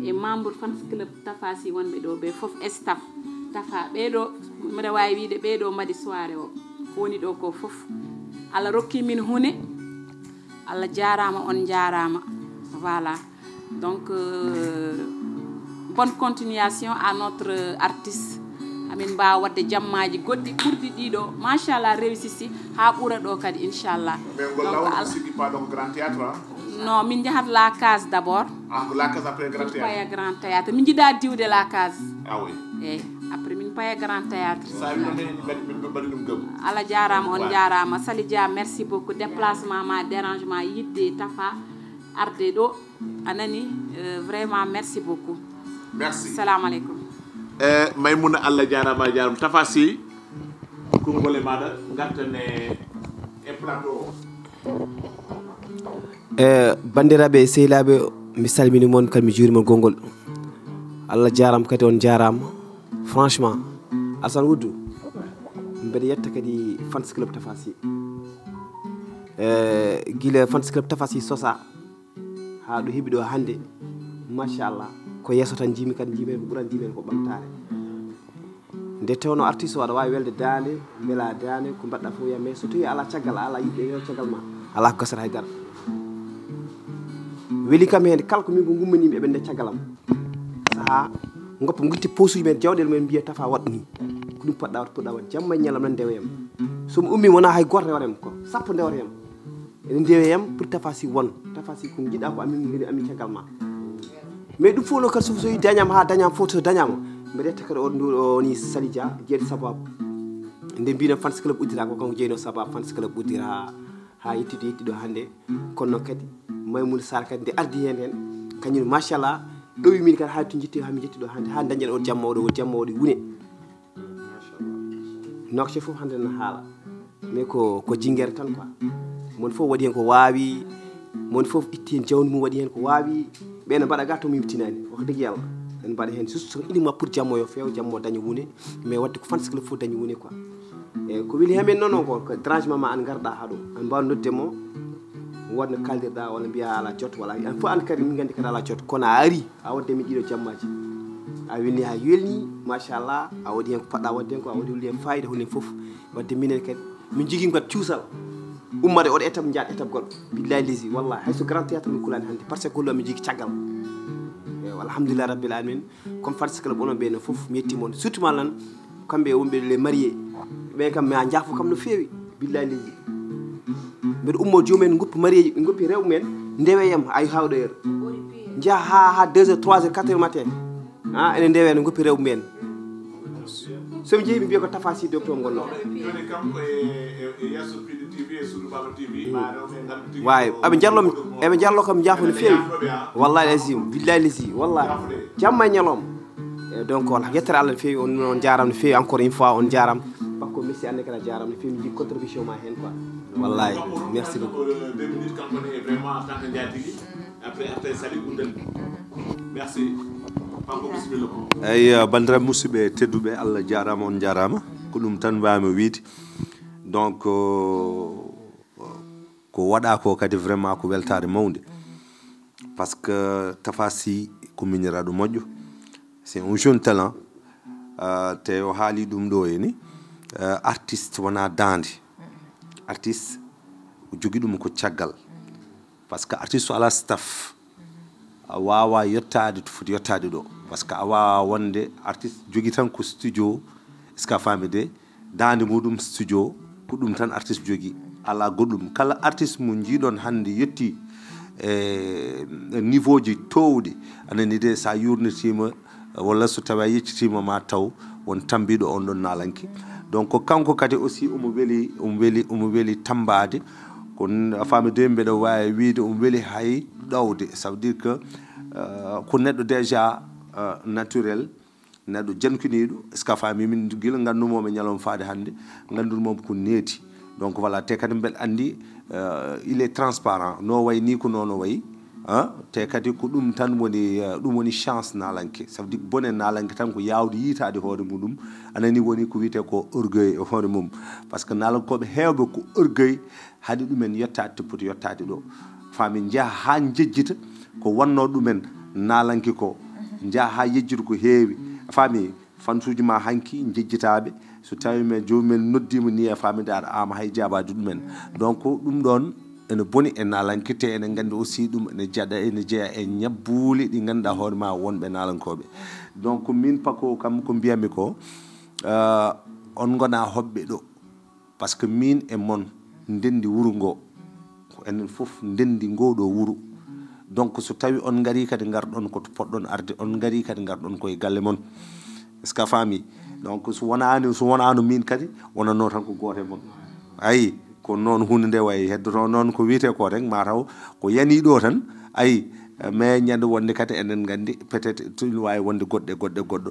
e membre fans club Tafa Sy wonɓe ɗo ɓe fof, e staff Tafa ɓeɗo, mbiɗa waawi wiide ɓeɗo mbaɗi soirée o, ko woni ɗo ko fof. Allah rokki min huunde, Allah jaaraama, on jaaraama. Voilà. Donc, euh, bonne continuation à notre artiste. Amin mbaawa waɗde jammaaji goɗɗi ɓurɗi ɗiɗo. Machallah, réussite haa ɓura ɗo kadi, inchallah. Mais ngol Donc, lawol Al- mi sikki pas donc grand théâtre, hein? Non, min njahat La Case d'abord. Ah, ko La Case après grand théâtre. Paya grand théâtre. Min njiɗa diwde La Case. Ah oui. Eyi, après min paya grand théâtre. Sa wi noon min mbaɗi, min mbaɗi ɗum gam. Allah jaaraama, on jaaraama. Sali Dia, merci beaucoup. Déplacement ma, dérangement, yiɗde Tafa, arde ɗo. A nani, euh, vraiment, merci beaucoup. Merci. Salamu aleykum. Eh, Maymuna, Allah jaaraama, a jaaraama. Tafa Sy, konngol e maaɗa, ngarten e, e plateau o. E, banndiraaɓe e sehilaaɓe, mi salmini mon, kadi mi juurima konngol. Allah jaaraama, kadi on jaaraama. Franchement, Alassane Wuddu, mbeɗa yetta kadi fans club Tafa Sy. E, gila fans club Tafa Sy sosa, haa ɗo heɓi ɗo hannde, machallah, ko yeeso tan njiimi, kadi njiimi heen ko ɓuran, njiimi heen ko ɓamtaare. Nde tawno artiste o aɗa waawi welde daande, mbela daande, ko mbaɗɗa fof ya, mais so tawi ala caggal, ala yiɗɓe, yo caggal ma, ala ko gasata hay dara. Weli kam heen, kala ko min ko ngummanimi eɓe nde caggal am. Saha, ngoppa, ngutti posuji men, jawɗele men, mbiya Tafa waɗ ni. Ko ɗum poɗɗa waɗ, poɗɗa waɗ, jamma e ñalawma nan ndewoyam. So mi ummi wona hay goto rewata yam, ko sappo ndewata yam. Ene ndewe yam pour Tafa Sy won. Tafa Sy ko jiɗɗa ko amin, ngoni amin caggal ma. Mais ɗum fof no kadi so, so dañama ha dañama fof so dañama. Mbeɗa yetta kadi on ɗo o woni Sali Dia, jeeɗi sababu. Nde mbino fans club uddita ko kanko jeyno sababu fans club uddita ha, ha yettude, yettude hannde. Kono noon kadi Maymouna Sarr kadi nde ardi hen hen. Kañum machallah. Ɗowi min kadi ha to jetti ha mi jetti ɗo hannde. Ha dañen on jamma oɗo, jamma oɗo wune. Nokce fof hannde no haala. Mais ko, ko jingere tan quoi. Mon fof waɗi hen ko waawi. Mon fof itti hen jawdi mum waɗi hen ko waawi. Ɓe no mbaɗa ga to mimtinani. Wax dëgg Yàlla. En mbaɗa hen juste uniquement pour jammo yo feew, jammo daña wune. Mais wadde ko fans club fof daña wune quoi. E ko weli hemen noon ko, ko dérangement ma an garɗa ha ɗo. An mbawa nodde mo. Wonno kaldirɗa walla mbiya ala jot walla. An fof an kadi min gandi kadi ala jot. Kono a ari. A waɗde min ɗiɗo jammaji. A welni ha welni, machallah. A waɗi hen ko poɗɗa waɗde hen ko, a waɗi hen fayida, holi hen fof. Wadde minen kadi, min jogima kadi cuusal. Ummade oɗo étape, njaad étape goɗɗo. Billahi lesi, wallahi, hayso grand théâtre min kulani hannde, parce que gollo amin jogi caggal. Eyi, alhamdulillah rabbil alamin. Comme fans club onon ɓe no fof, mi yetti mon. Surtout ma lan, kamɓe wonɓe les mariés. Ɓen kam, mi a jaafo kam no feewi. Billahi lesi. Mbeɗa ummo joomum en goppi marié ji, ɓe goppi rewɓe men, ndewe yam, ay hawɗo heure. Njaha ha, ha deux heures, trois heures, quatre heures matin. Ha, ene ndewe no goppi rewɓe men. So mi jeehi, mi mbiya ko Tafa Sy docteur ngol noon. Joni kam ko e, e, e yesso Piɗi T V, e Suudu Baba T V, ma rewɓe ngandu tigi. Wawi, ko aɓe jarlo, eɓe jarlo kam jaafo no feewi. Wallahi lazim, billahi lazi, wallahi. Jamma e ñalawma. E, donc, wala, yettere Allah no feewi, on, on jaarama no feewi, encore une fois, on jaarama. Bakko, merci, an ne kala jaarama no feewi, mi jii contribution ma hen, quoi. Wallahi, merci beaucoup. Deux minutes, kanko ne, vraiment, en tant que njatigi, après, après, Sali, uddani. Merci. Kanko, bisimilla ko. Eyi, eh, banndiraaɓe musidɓe tedduɓe, Allah jaarama, on jaarama. Ko ɗum tan mbawmi wiide. Donc, euh, ko waɗa ko kadi vraiment ko weltaare mawnde. Parce que Tafa Sy ko miñiraaɗo moƴƴo. C'est un jeune talent. Euh, te o haali ɗum ɗo heni. Euh, artiste wona daande. Artiste, o jogi ɗum ko caggal. Parce que artiste so ala staff, a wawa yettaade to foti yettaade ɗo. Parce que a wawa wonde artiste jogi tan ko studio, est-ce que a faami de? Daande muɗum studio, ko ɗum tan artiste jogi. Ala goɗɗum. Kala artiste mo jiiɗon hannde yetti e niveau ji towɗi, a nani de, sa yurnitima, walla so tawi a yeccitima ma taw won tambiɗo on ɗon naalanke. Donc, kanko kadi aussi omo weli, omo weli, omo weli tambaade. Ko n-, a faami de, mbeɗa wawi wiide omo weli hay ɗowde. Ça veut dire que, euh, ko neɗɗo déjà, euh, naturel, neɗɗo jankiniiɗo, est-ce que a faami? Min gila nganndumomi ñalawma faade hannde, nganndunomi ko neeti. Donc voilà, te kadi mbeɗa anndi, euh, il est transparent. No wayi ni ko noon o wayi. Ah, te kadi ko ɗum tan woni, eh, ɗum woni chance naalanke. Ça veut dire bone naalanke tan ko yaawde yiitaade hoore muɗum. Anani woni ko wiyetee ko orgueil e hoore mum. Par ce que naalankooɓe heewɓe ko orgueil haɗi ɗumen yettaade to poti yettaade ɗo. Faami njaha haa njejjita ko wannoo ɗumen naalanke ko. Njaha haa yejjita ko heewi. Faami fansuuji ma hanki njejjitaaɓe. So tawi men joomum en noddiima ni e faaminde aɗa ama hay jaabaade ɗumen. Donc ɗum ɗoon ene boni e naalanke te ene nganndi aussi ɗum ene jaɗa ene jeya e ñabbuuli ɗi ngannduɗaa hoore ma wonɓe naalankooɓe. Donc min pako kam ko mbiyatmi ko, euh, on ngona hoɓɓe ɗo. Par ce que min e mon ndenndi wuro ngo. Ko enen fof ndenndi ngo ɗo wuro. Donc so tawi on ngari kadi ngarɗon ko to poɗɗon arde, on ngari kadi ngarɗon koye galle mon. Est-ce que a faami? Donc so wonaani, so wonaano min kadi, wonanno tan ko gooto e mon. Ayi, ko noon huunde nde wayi heddoto noon ko wiyetee ko rek ma taw ko yani ɗo tan. Ayi, mais ñande wonde kadi enen nganndi peut-être ina waawi wonde goɗɗe, goɗɗe, goɗɗo.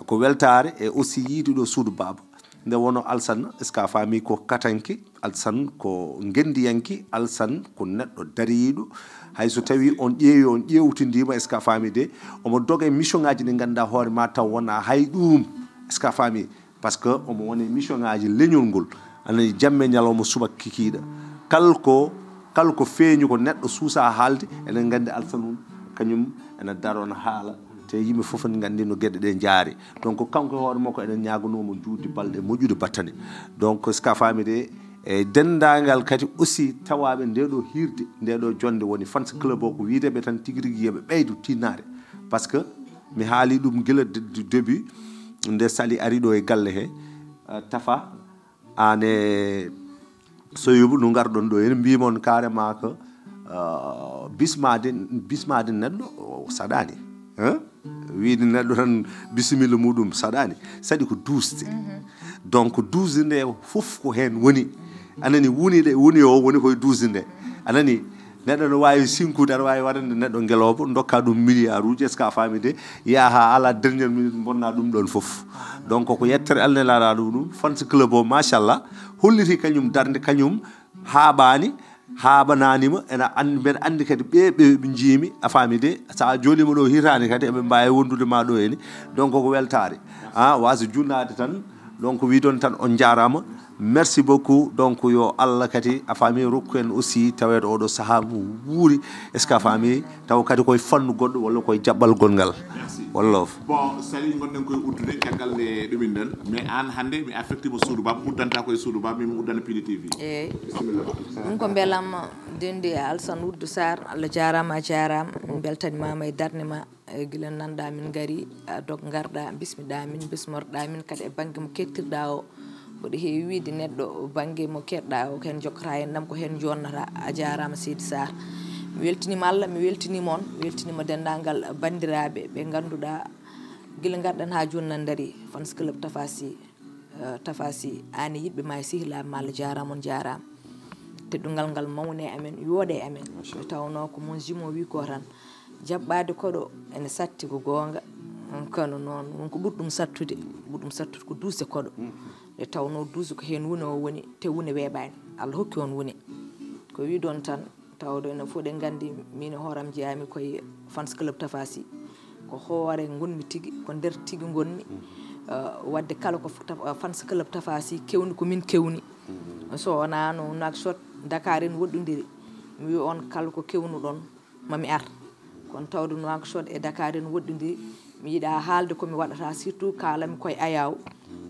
Ko weltaare e aussi yiide ɗo suudu baaba. Nde wonno Alsan, est-ce que a faami ko katanke, Alsan ko ngenndiyanke, Alsan ko neɗɗo dariiɗo. Hay so tawi on ƴeewi, on ƴeewtindiima, est-ce que a faami de? Omo doga e mission ngaji ɗi ngannduɗaa hoore ma taw wona hay ɗum. Est-ce que a faami? Par ce que omo wona e mission ngaji leñol ngol. Anani jamme ñalawma subaka kikiiɗe. Kala ko, kala ko feeñi ko neɗɗo suusa haalde, enen nganndi Alsan on, kañum ene daro, ene haala. Te yimɓe fof ene nganndi no geɗe ɗe njaari. Donc kanko e hoore makko enen ñaaganoo mo juutde balɗe moƴƴude battane. Donc est-ce que a faami de? E denndaangal kadi aussi tawaaɓe nde ɗo hiirde, nde ɗo jonnde woni fans club o ko wiide ɓe tan tigi rigi yoɓe ɓeydu tinnaare. Par ce que mi haali ɗum gila de, de début, nde Sali ari ɗo e galle he, euh, Tafa, aan e Soyubu no ngarɗon ɗo, en mbimon carrément que, euh, bismade, bismade neɗɗo o saɗani. Hein? Wiide neɗɗo tan bisimilla muɗum saɗani. Saɗi ko duusde. Donc duusde nde fof ko heen woni. Anani woni ɗe, woni o woni koye duusde nde. Anani neɗɗo no waawi sinkude, aɗa waawi waɗande neɗɗo ngelooba, dokka ɗum milliard uji, est-ce que a faami de? Yaha haa ala dernière minute bonna ɗum ɗon fof. Donc ko yettere Allah nelaaɗo ɗum, fans club o machallah holliti kañum darnde, kañum haaɓaani, haaɓanaanima, ena anndi, mbeɗa anndi kadi ɓe, ɓe, ɓe njiimi, a faami de, so a jooliima ɗo hitaande kadi eɓe mbaawi wondude ma ɗo heni. Donc ko weltaare. Ah, waasa junnaade tan, donc wiidon tan on njaaraama. Merci beaucoup. Donc yo Allah kadi a faami rokku en aussi taweede oɗo sahaa mo wuuri. Est-ce que a faami? Taw kadi koye fannu goɗɗo walla koye jaɓɓal gongal. Merci. Wallaahi. Bon, Sali, ngonɗen koye uddude caggal nde ɗuminɗen. Mais aan hannde mi affecti mo suudu baaba, uddanta koye suudu baaba, min mi uddana Pili T V. Eeyi. Bisimilla. Ɗum ko mbelamma denndi e Alsan Wuddu Sarr. Allah jaaraama, a jaaraama. Min mbeltanimaama e darnde ma. E gila nanɗa min ngari, a dog ngarɗa, bismiɗa min, bismorɗa min kadi e bannge mo kettirɗa o. Mboɗo heewi wiide neɗɗo bannge mo keɗɗa o, ko heen jokkata heen nam, ko heen jonnata. A jaaraama seydi Sarr. Mi weltiniima Allah, mi weltiniima on, mi weltiniima denndaangal banndiraaɓe ɓe ngannduɗaa gila ngarɗen haa jooni nan ndarii, fans club Tafa Sy. Eh, Tafa Sy, aan e yiɗɓe ma e sehilaaɓe ma, Allah jaaraama, on jaaraama. Teddungal ngal mawne e amen, yooɗe e amen. Nde tawnoo ko mon jumeau wi ko tan, jaɓɓaade koɗo ene satti ko goonga. Kono noon, won ko ɓuri ɗum sattude, ɓuri ɗum sattude ko duusde koɗo. Nde tawnoo duusde ko heen wune o woni, te wune weeɓaani. Allah hokki on wune. Ko wiɗon tan, tawde enen fof ɗen nganndi, min e hooram jeyaami koye fans club Tafa Sy. Ko hoore ngonmi tigi, ko nder tigi ngonmi. Eh, waɗde kala ko f-, taf-, fans club Tafa Sy kewni, ko min kewni. So wonaa no Nouakchott, Dakar en woɗɗondiri, mi wi on kala ko kewnuɗon, mami ar. Kono tawde Nouakchott e Dakar en woɗɗondiri, mi yiɗa haalde ko mi waɗata, surtout kaalanmi koye Ayaw.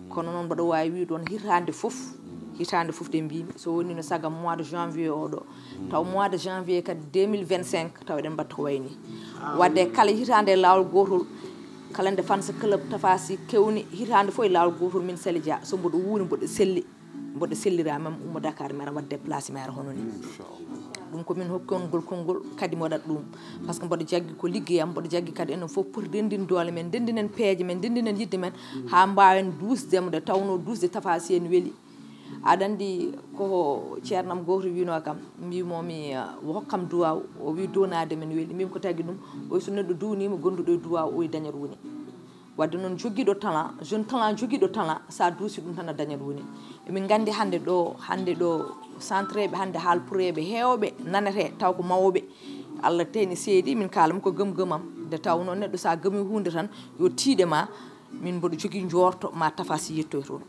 Kono noon mboɗo waawi wiide on hitaande fof, hitaande fof de mbimi, so woni no saga mois de janvier oɗo. Taw mois de janvier kadi deux mille vingt-cinq, taw eɗen mbatta ko wayi ni. Waɗde kala hitaande e laawol gootol, kala nde fans club Tafa Sy kewni, hitaande fof e laawol gootol, min Sali Dia, so mboɗo wuuri, mboɗo selli, mboɗo sellira, mami ummo Dakar, mi ara waɗa déplacé, mi ara hono ni. Ɗum ko min hokki on ngol konngol, kadi mi waɗat ɗum. Par ce que mboɗo jaggi ko liggeyam, mboɗo jaggi kadi enen fof poti ndenndin doole men, ndenndinen peeje men, ndenndinen yiɗde men, haa mbaawen duusde mo nde tawnoo duusde Tafa Sy en weli. Aɗa anndi ko ceernam gooto wiinoo kam, mbimo mi, uh, o hokkam duwaaw, o wi duwanaade men weli. Mbimi ko tagi ɗum, o wi so neɗɗo duwniima gonduɗo e duwaaw, o wi dañat woni. Waɗde noon jogiiɗo talent, jeune talent jogiiɗo talent, so a duusi ɗum tan a dañat woni. Emin nganndi hannde ɗo, hannde ɗo centreɓe, hannde haalpureeɓe heewɓe nanete taw ko mawɓe. Allah teyni seedi, min kaalamo ko gëm-gëmam. Nde tawnoo neɗɗo so a gëmii huunde tan, yo tiiɗe ma, min mboɗo jogii njoorto ma tafa si yettoy toon.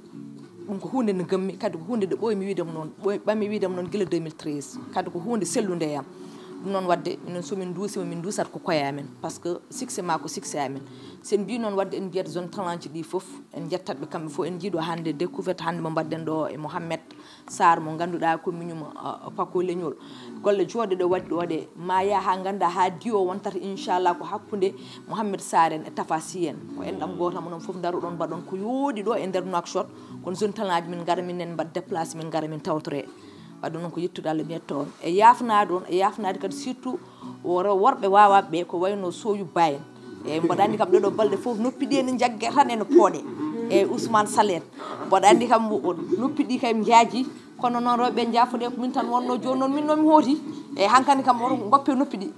Ɗum ko huunde nde gëmmi, kadi ko huunde nde ɓooymi wiidam noon, ɓooy-, ɓammi wiidam noon gila deux mille treize. Kadi ko huunde sellunde e am. Ɗum noon waɗde, minen so min nduusima, min nduusat ko koye amen. Par ce que succès ma ko succès amen. Sen mbii noon waɗde en mbiyat zone trente ɗi fof, en njettat ɓe kamɓe fof, en njiiɗo hannde découverte hannde mo mbaɗɗen ɗo e Mohamed Sarr mo ngannduɗaa ko miñum, uh, Pako Leñol. Golle jooɗe ɗo waɗi ɗo ɗe, ma yaa haa ngannda haa diwo wontata inchallah ko hakkunde Mohamed Sarr en e Tafa Sy en. Ko enɗam gooto am, onon fof ndaroɗon mbaɗon ko yooɗi ɗo e nder Nouakchott. Kono zone trente min ngara minen mbaɗ déplacé, min ngara min tawtore. Wadde noon ko yettude Allah mi yetto on. E yaafnaade on, e yaafnaade kadi surtout wor-, worɓe waawaaɓe ɓe ko wayno Soyou Ba en. E mboɗo anndi kam ɗeɗo balɗe fof noppi ɗi ene njagge tan ene pooɗe. E Ousmane Sall en. Mboɗo anndi kam o-, o-, noppi ɗi kay njaaji. Kono noon rewɓe njaafoɗe ko min tan wonno jooni noon min noon mi hooti. E hankandi kam oto ngoppe noppi ɗi.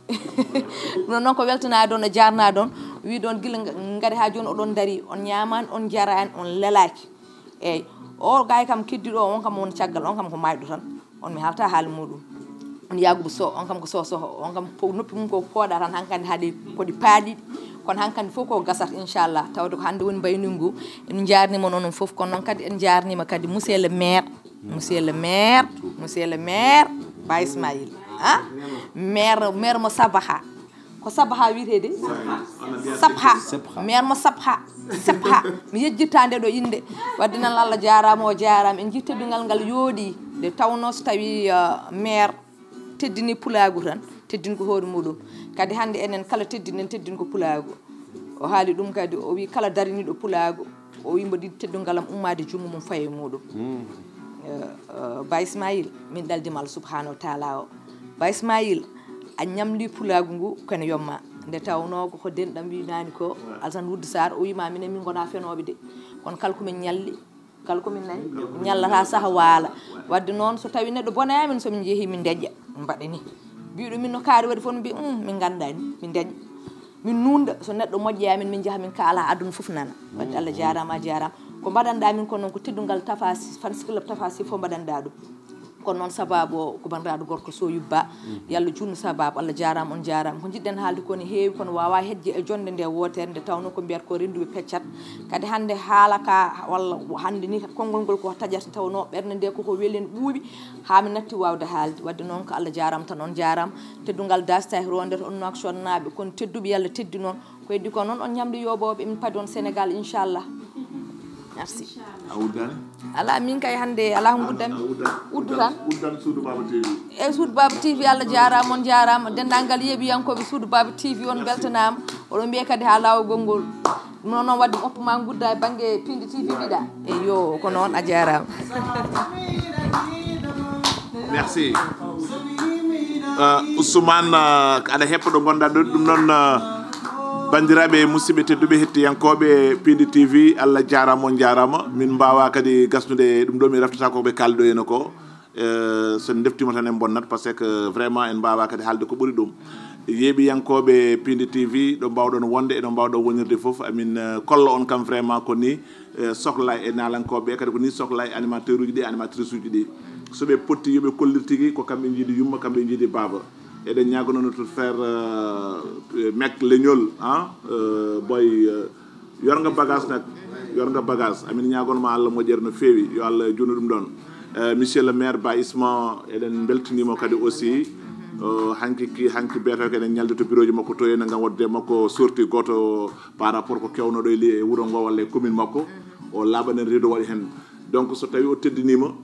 Ɗum noon ko weltanaade on e jaarnaade on. Wiide on gila nga-, ngari haa jooni oɗon ndari. On ñaamaani, on njaraani, on lelaaki. Eyyi, o gay kam keddiɗo o, on kam woni caggal, on kam ko mayɗo tan. On mi halta haali muɗum. On Yakubu Sow, on kam ko Sow Sow, on kam po-, noppi mum ko pooɗa tan hankandi haaɗi ko ɗi paaɗi. Kono hankandi fof ko gasat inchallah. Tawde ko hannde woni mbayni ngu. En njaarnima noon on fof, kono noon kadi en njaarnima kadi monsieur le maire. Monsieur le maire, monsieur le maire, Ba Ismaïl. Ah? Maire, maire mo Sabaha. Ko Sabha wiyetee de? Sabha. Maire mo Sabha. Sabha. Mi yejjitta nde ɗo innde. Wadde nan Allah jaaraama, o jaaraama. En njii teddungal ngal yooɗi. Nde tawnoo so tawii, uh, maire teddini pulaagu tan, teddini ko hoore muɗum. Kadi hannde enen kala teddinen, teddin ko pulaagu. O haali ɗum kadi, o wii kala dariniiɗo pulaagu, o wii mboɗo yiɗi teddungal am ummaade junngo mum faye muɗum. Eh, eh, Ba Ismaïl, min ɗaldima Allah subhanahu wa taala o. Ba Ismaïl, a ñamli pulaagu ngu kono yomma. Nde tawnoo ko, ko denɗam wi naani ko, Alsan Wuddu Sarr, o wiima minen min ngona fenooɓe de. Kono kala ko min ñalli, kala ko min nani, ñallata saha waala. Wadde noon, so tawi neɗɗo bonaya min, so min njehi min deƴƴa, mbaɗa ni. Mbiɗo min no kaari waɗi fof, mbi, "Hum, min nganndaani, min deƴƴa." Min nunda, so neɗɗo moƴƴa min, min njaha min kaala aduna fof nana. Wadde Allah jaaraama, a jaaraama. Ko mbaɗanɗa min ko noon ko teddungal Tafa Sy, fans club Tafa Sy fof mbaɗanɗa ɗum. Kono noon sababu o ko banndiraaɗo gorko Soyou Ba. Yo Allah juutnu sababu, Allah jaaraama, on jaaraama. Ko njiɗɗen haalde ko ne heewi, kono waawaa heƴde e jonnde nde wootere, nde tawnoo ko mbiyata ko rennduɓe peccat. Kadi hannde haala ka, walla hannde ni konngol ngol ko taƴata, tawnoo ɓernde nde koko weli en ɓuuɓi, haa mi natti waawde haalde. Wadde noon ko Allah jaaraama tan, on jaaraama. Teddungal Daas Tahir o nder on Nouakchott naaɓe, kono tedduɓe yo Allah teddin on. Ko heddi ko noon on ñamde yoɓooɓe, min padi on Sénégal, inchallah. Merci. A uddan? Alaa, min kay hannde alaa ko nguddanmi. A uddan, uddu tan. Uddan suudu Baba T V. E suudu Baba T V, Allah jaaraama, on jaaraama. Denndaangal yeeɓiyankooɓe suudu Baba T V, on mbeltanaama. Oɗon mbiya kadi haa laawol gongol. Ɗum noon, noon waɗde mi oppa ma ngudda e bannge Pindi T V mbiɗa. Eyyo, ko noon, a jaaraama. Merci. Uh, Ousmane, uh, aɗa heɓɓa ɗo ngonɗa ɗo, ɗum noon, uh, banndiraaɓe, musidɓe tedduɓe, hettiyankooɓe Pindi T V, Allah jaaraama, on jaaraama. Min mbaawa kadi gasnude ɗum ɗo, min raftata ko ɓe kaaldi ɗo heno ko. Uh, so en ndeftima tan en bonnat, parce que vraiment en mbaawa kadi haalde ko ɓuri ɗum. Yeeɓiyankooɓe Pindi T V, ɗo mbaawɗon wonde e ɗo mbaawɗon wonirde fof, amin, uh, kolla on kam vraiment ko ni, eh, sohla e naalankooɓe ɓe, kadi ko ni sohla e animateur uji ɗi, animatrice uji ɗi. So ɓe potti, yo ɓe kollir tigi ko kamɓe njiidi yumma, kamɓe njiidi baaba. Eɗen ñaagono no to frère, euh, Mek Leñol, hein, euh, boy, euh, yorga bagage nak, yorga bagage. Amin ñaagono ma Allah moƴƴere no feewi, yo Allah juutnu ɗum ɗon. Euh, monsieur le maire Ba Isma, eɗen mbeltaniima kadi aussi. Euh, hanki ki, hanki beeto ko eɗen ñalde to bureau ji makko to, ene ngam waɗde makko sorti gooto par rapport ko kewnoɗo e li-, e wuro ngo walla e commune makko, o laaɓanen reedu waɗi heen. Donc so tawi o teddiniima,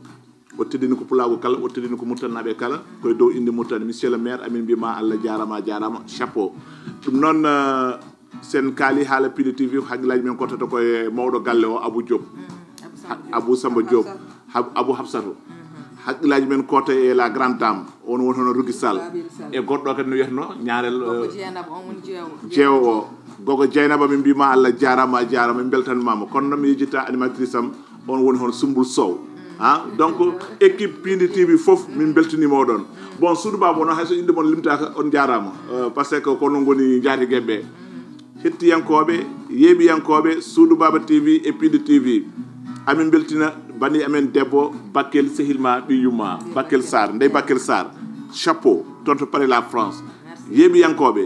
o teddini ko pulaagu kala, o teddini ko murtannaaɓe kala, koye dow innde Murtani. Monsieur le maire, amin mbiyma Allah jaaraama, a jaaraama, chapeau. Ɗum noon, euh, sen kaali haala Pindi T V, hakkillaaji men kottata koye mawɗo galle o, Abou Diop. Abou Samba Diop. Hab-, Abou Hafsatou. Hakkillaaji men koota e la grande dame, on woni hono Rougui Sall. E goɗɗo kadi no wiyatno ñaarel, euh, jeewo o. Gogo Dieynaba, min mbima Allah jaarama, a jaarama, min beltanimama. Kono noon mi yejjitta animatrice am, on woni hono Sumbul Sow. Ha? Donc, équipe Pindi T V fof, min beltanima oɗon. Bon, suudu baba o noon, hayso inde mon limtaka, on jaarama. Euh, parce que ko onon ngoni njaatigeɓe ɓe. Hettiyankooɓe, yeeɓiyankooɓe Suudu Baaba T V e Pindi T V. Amin mbeltina bani amen debbo Bakel, sehil ma, ɓiy yumma, Bakel Sarr, ndey Bakel Sarr. Chapeau, toon to Paris, la France. Yeeɓiyankooɓe,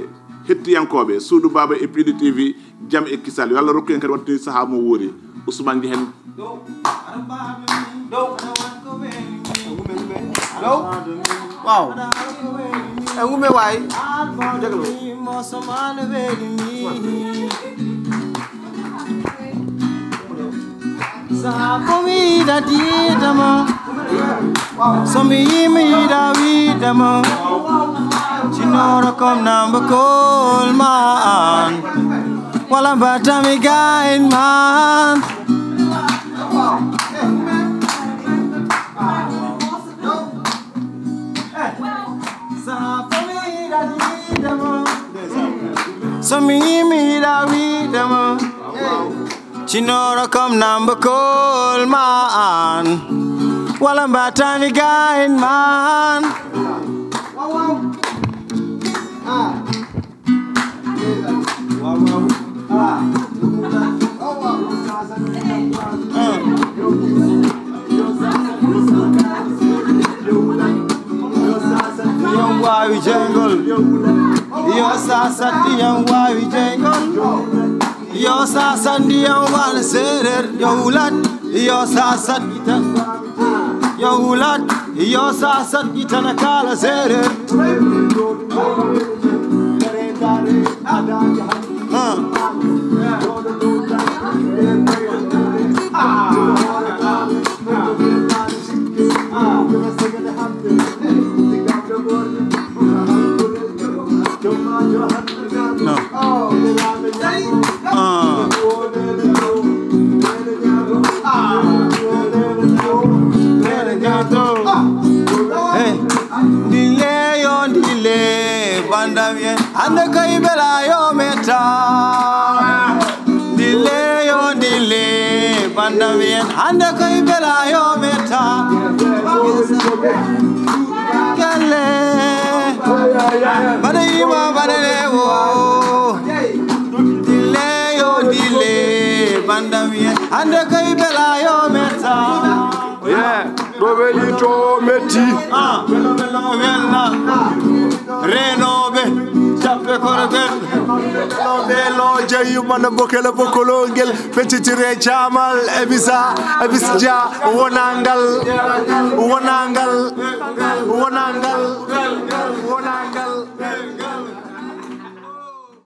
hettiyankooɓe, suudu Baaba e Piindi T V, jam e kisal. Yo Allah rokku en kadi wattini sahaa mo wuuri. Ousmane Ndiaye. Hello? Waaw. E wume waay. Déglu. Saha ko mi yiɗa diidama, so mi yi mi yiɗa wiidama, cinoro kom namba kol ma an, wala mbatami gain man. So mi yi mi yiɗa wiidama, cinoro kom namba kol ma an, wala mbatami gain man. Yo sasat ndiyam wawi jeygol. Yo sasat ndiyam wawi jeygol. Yo sasat ndiyam wala seereer. Yo wulat. Yo sasat gitan. Yo wulat. Yo sasat gitan kala seereer. Ndile yo ndile, bandam yen hande koy bela yo meta. Ndile yo ndile, bandam yen hande koy bela yo meta. Kelle bada yima bada lewo. Ndile yo ndile, bandam yen hande koy bela yo meta. Yeah. Ɗo weli to metti. Ah, welo welo welna. Renoɓe cappe korogel. Ɓe lo jeyu mana bokele bokolongel. Petitire camal ebisa ebisja wonangal. Wonangal. Wonangal. Wonangal.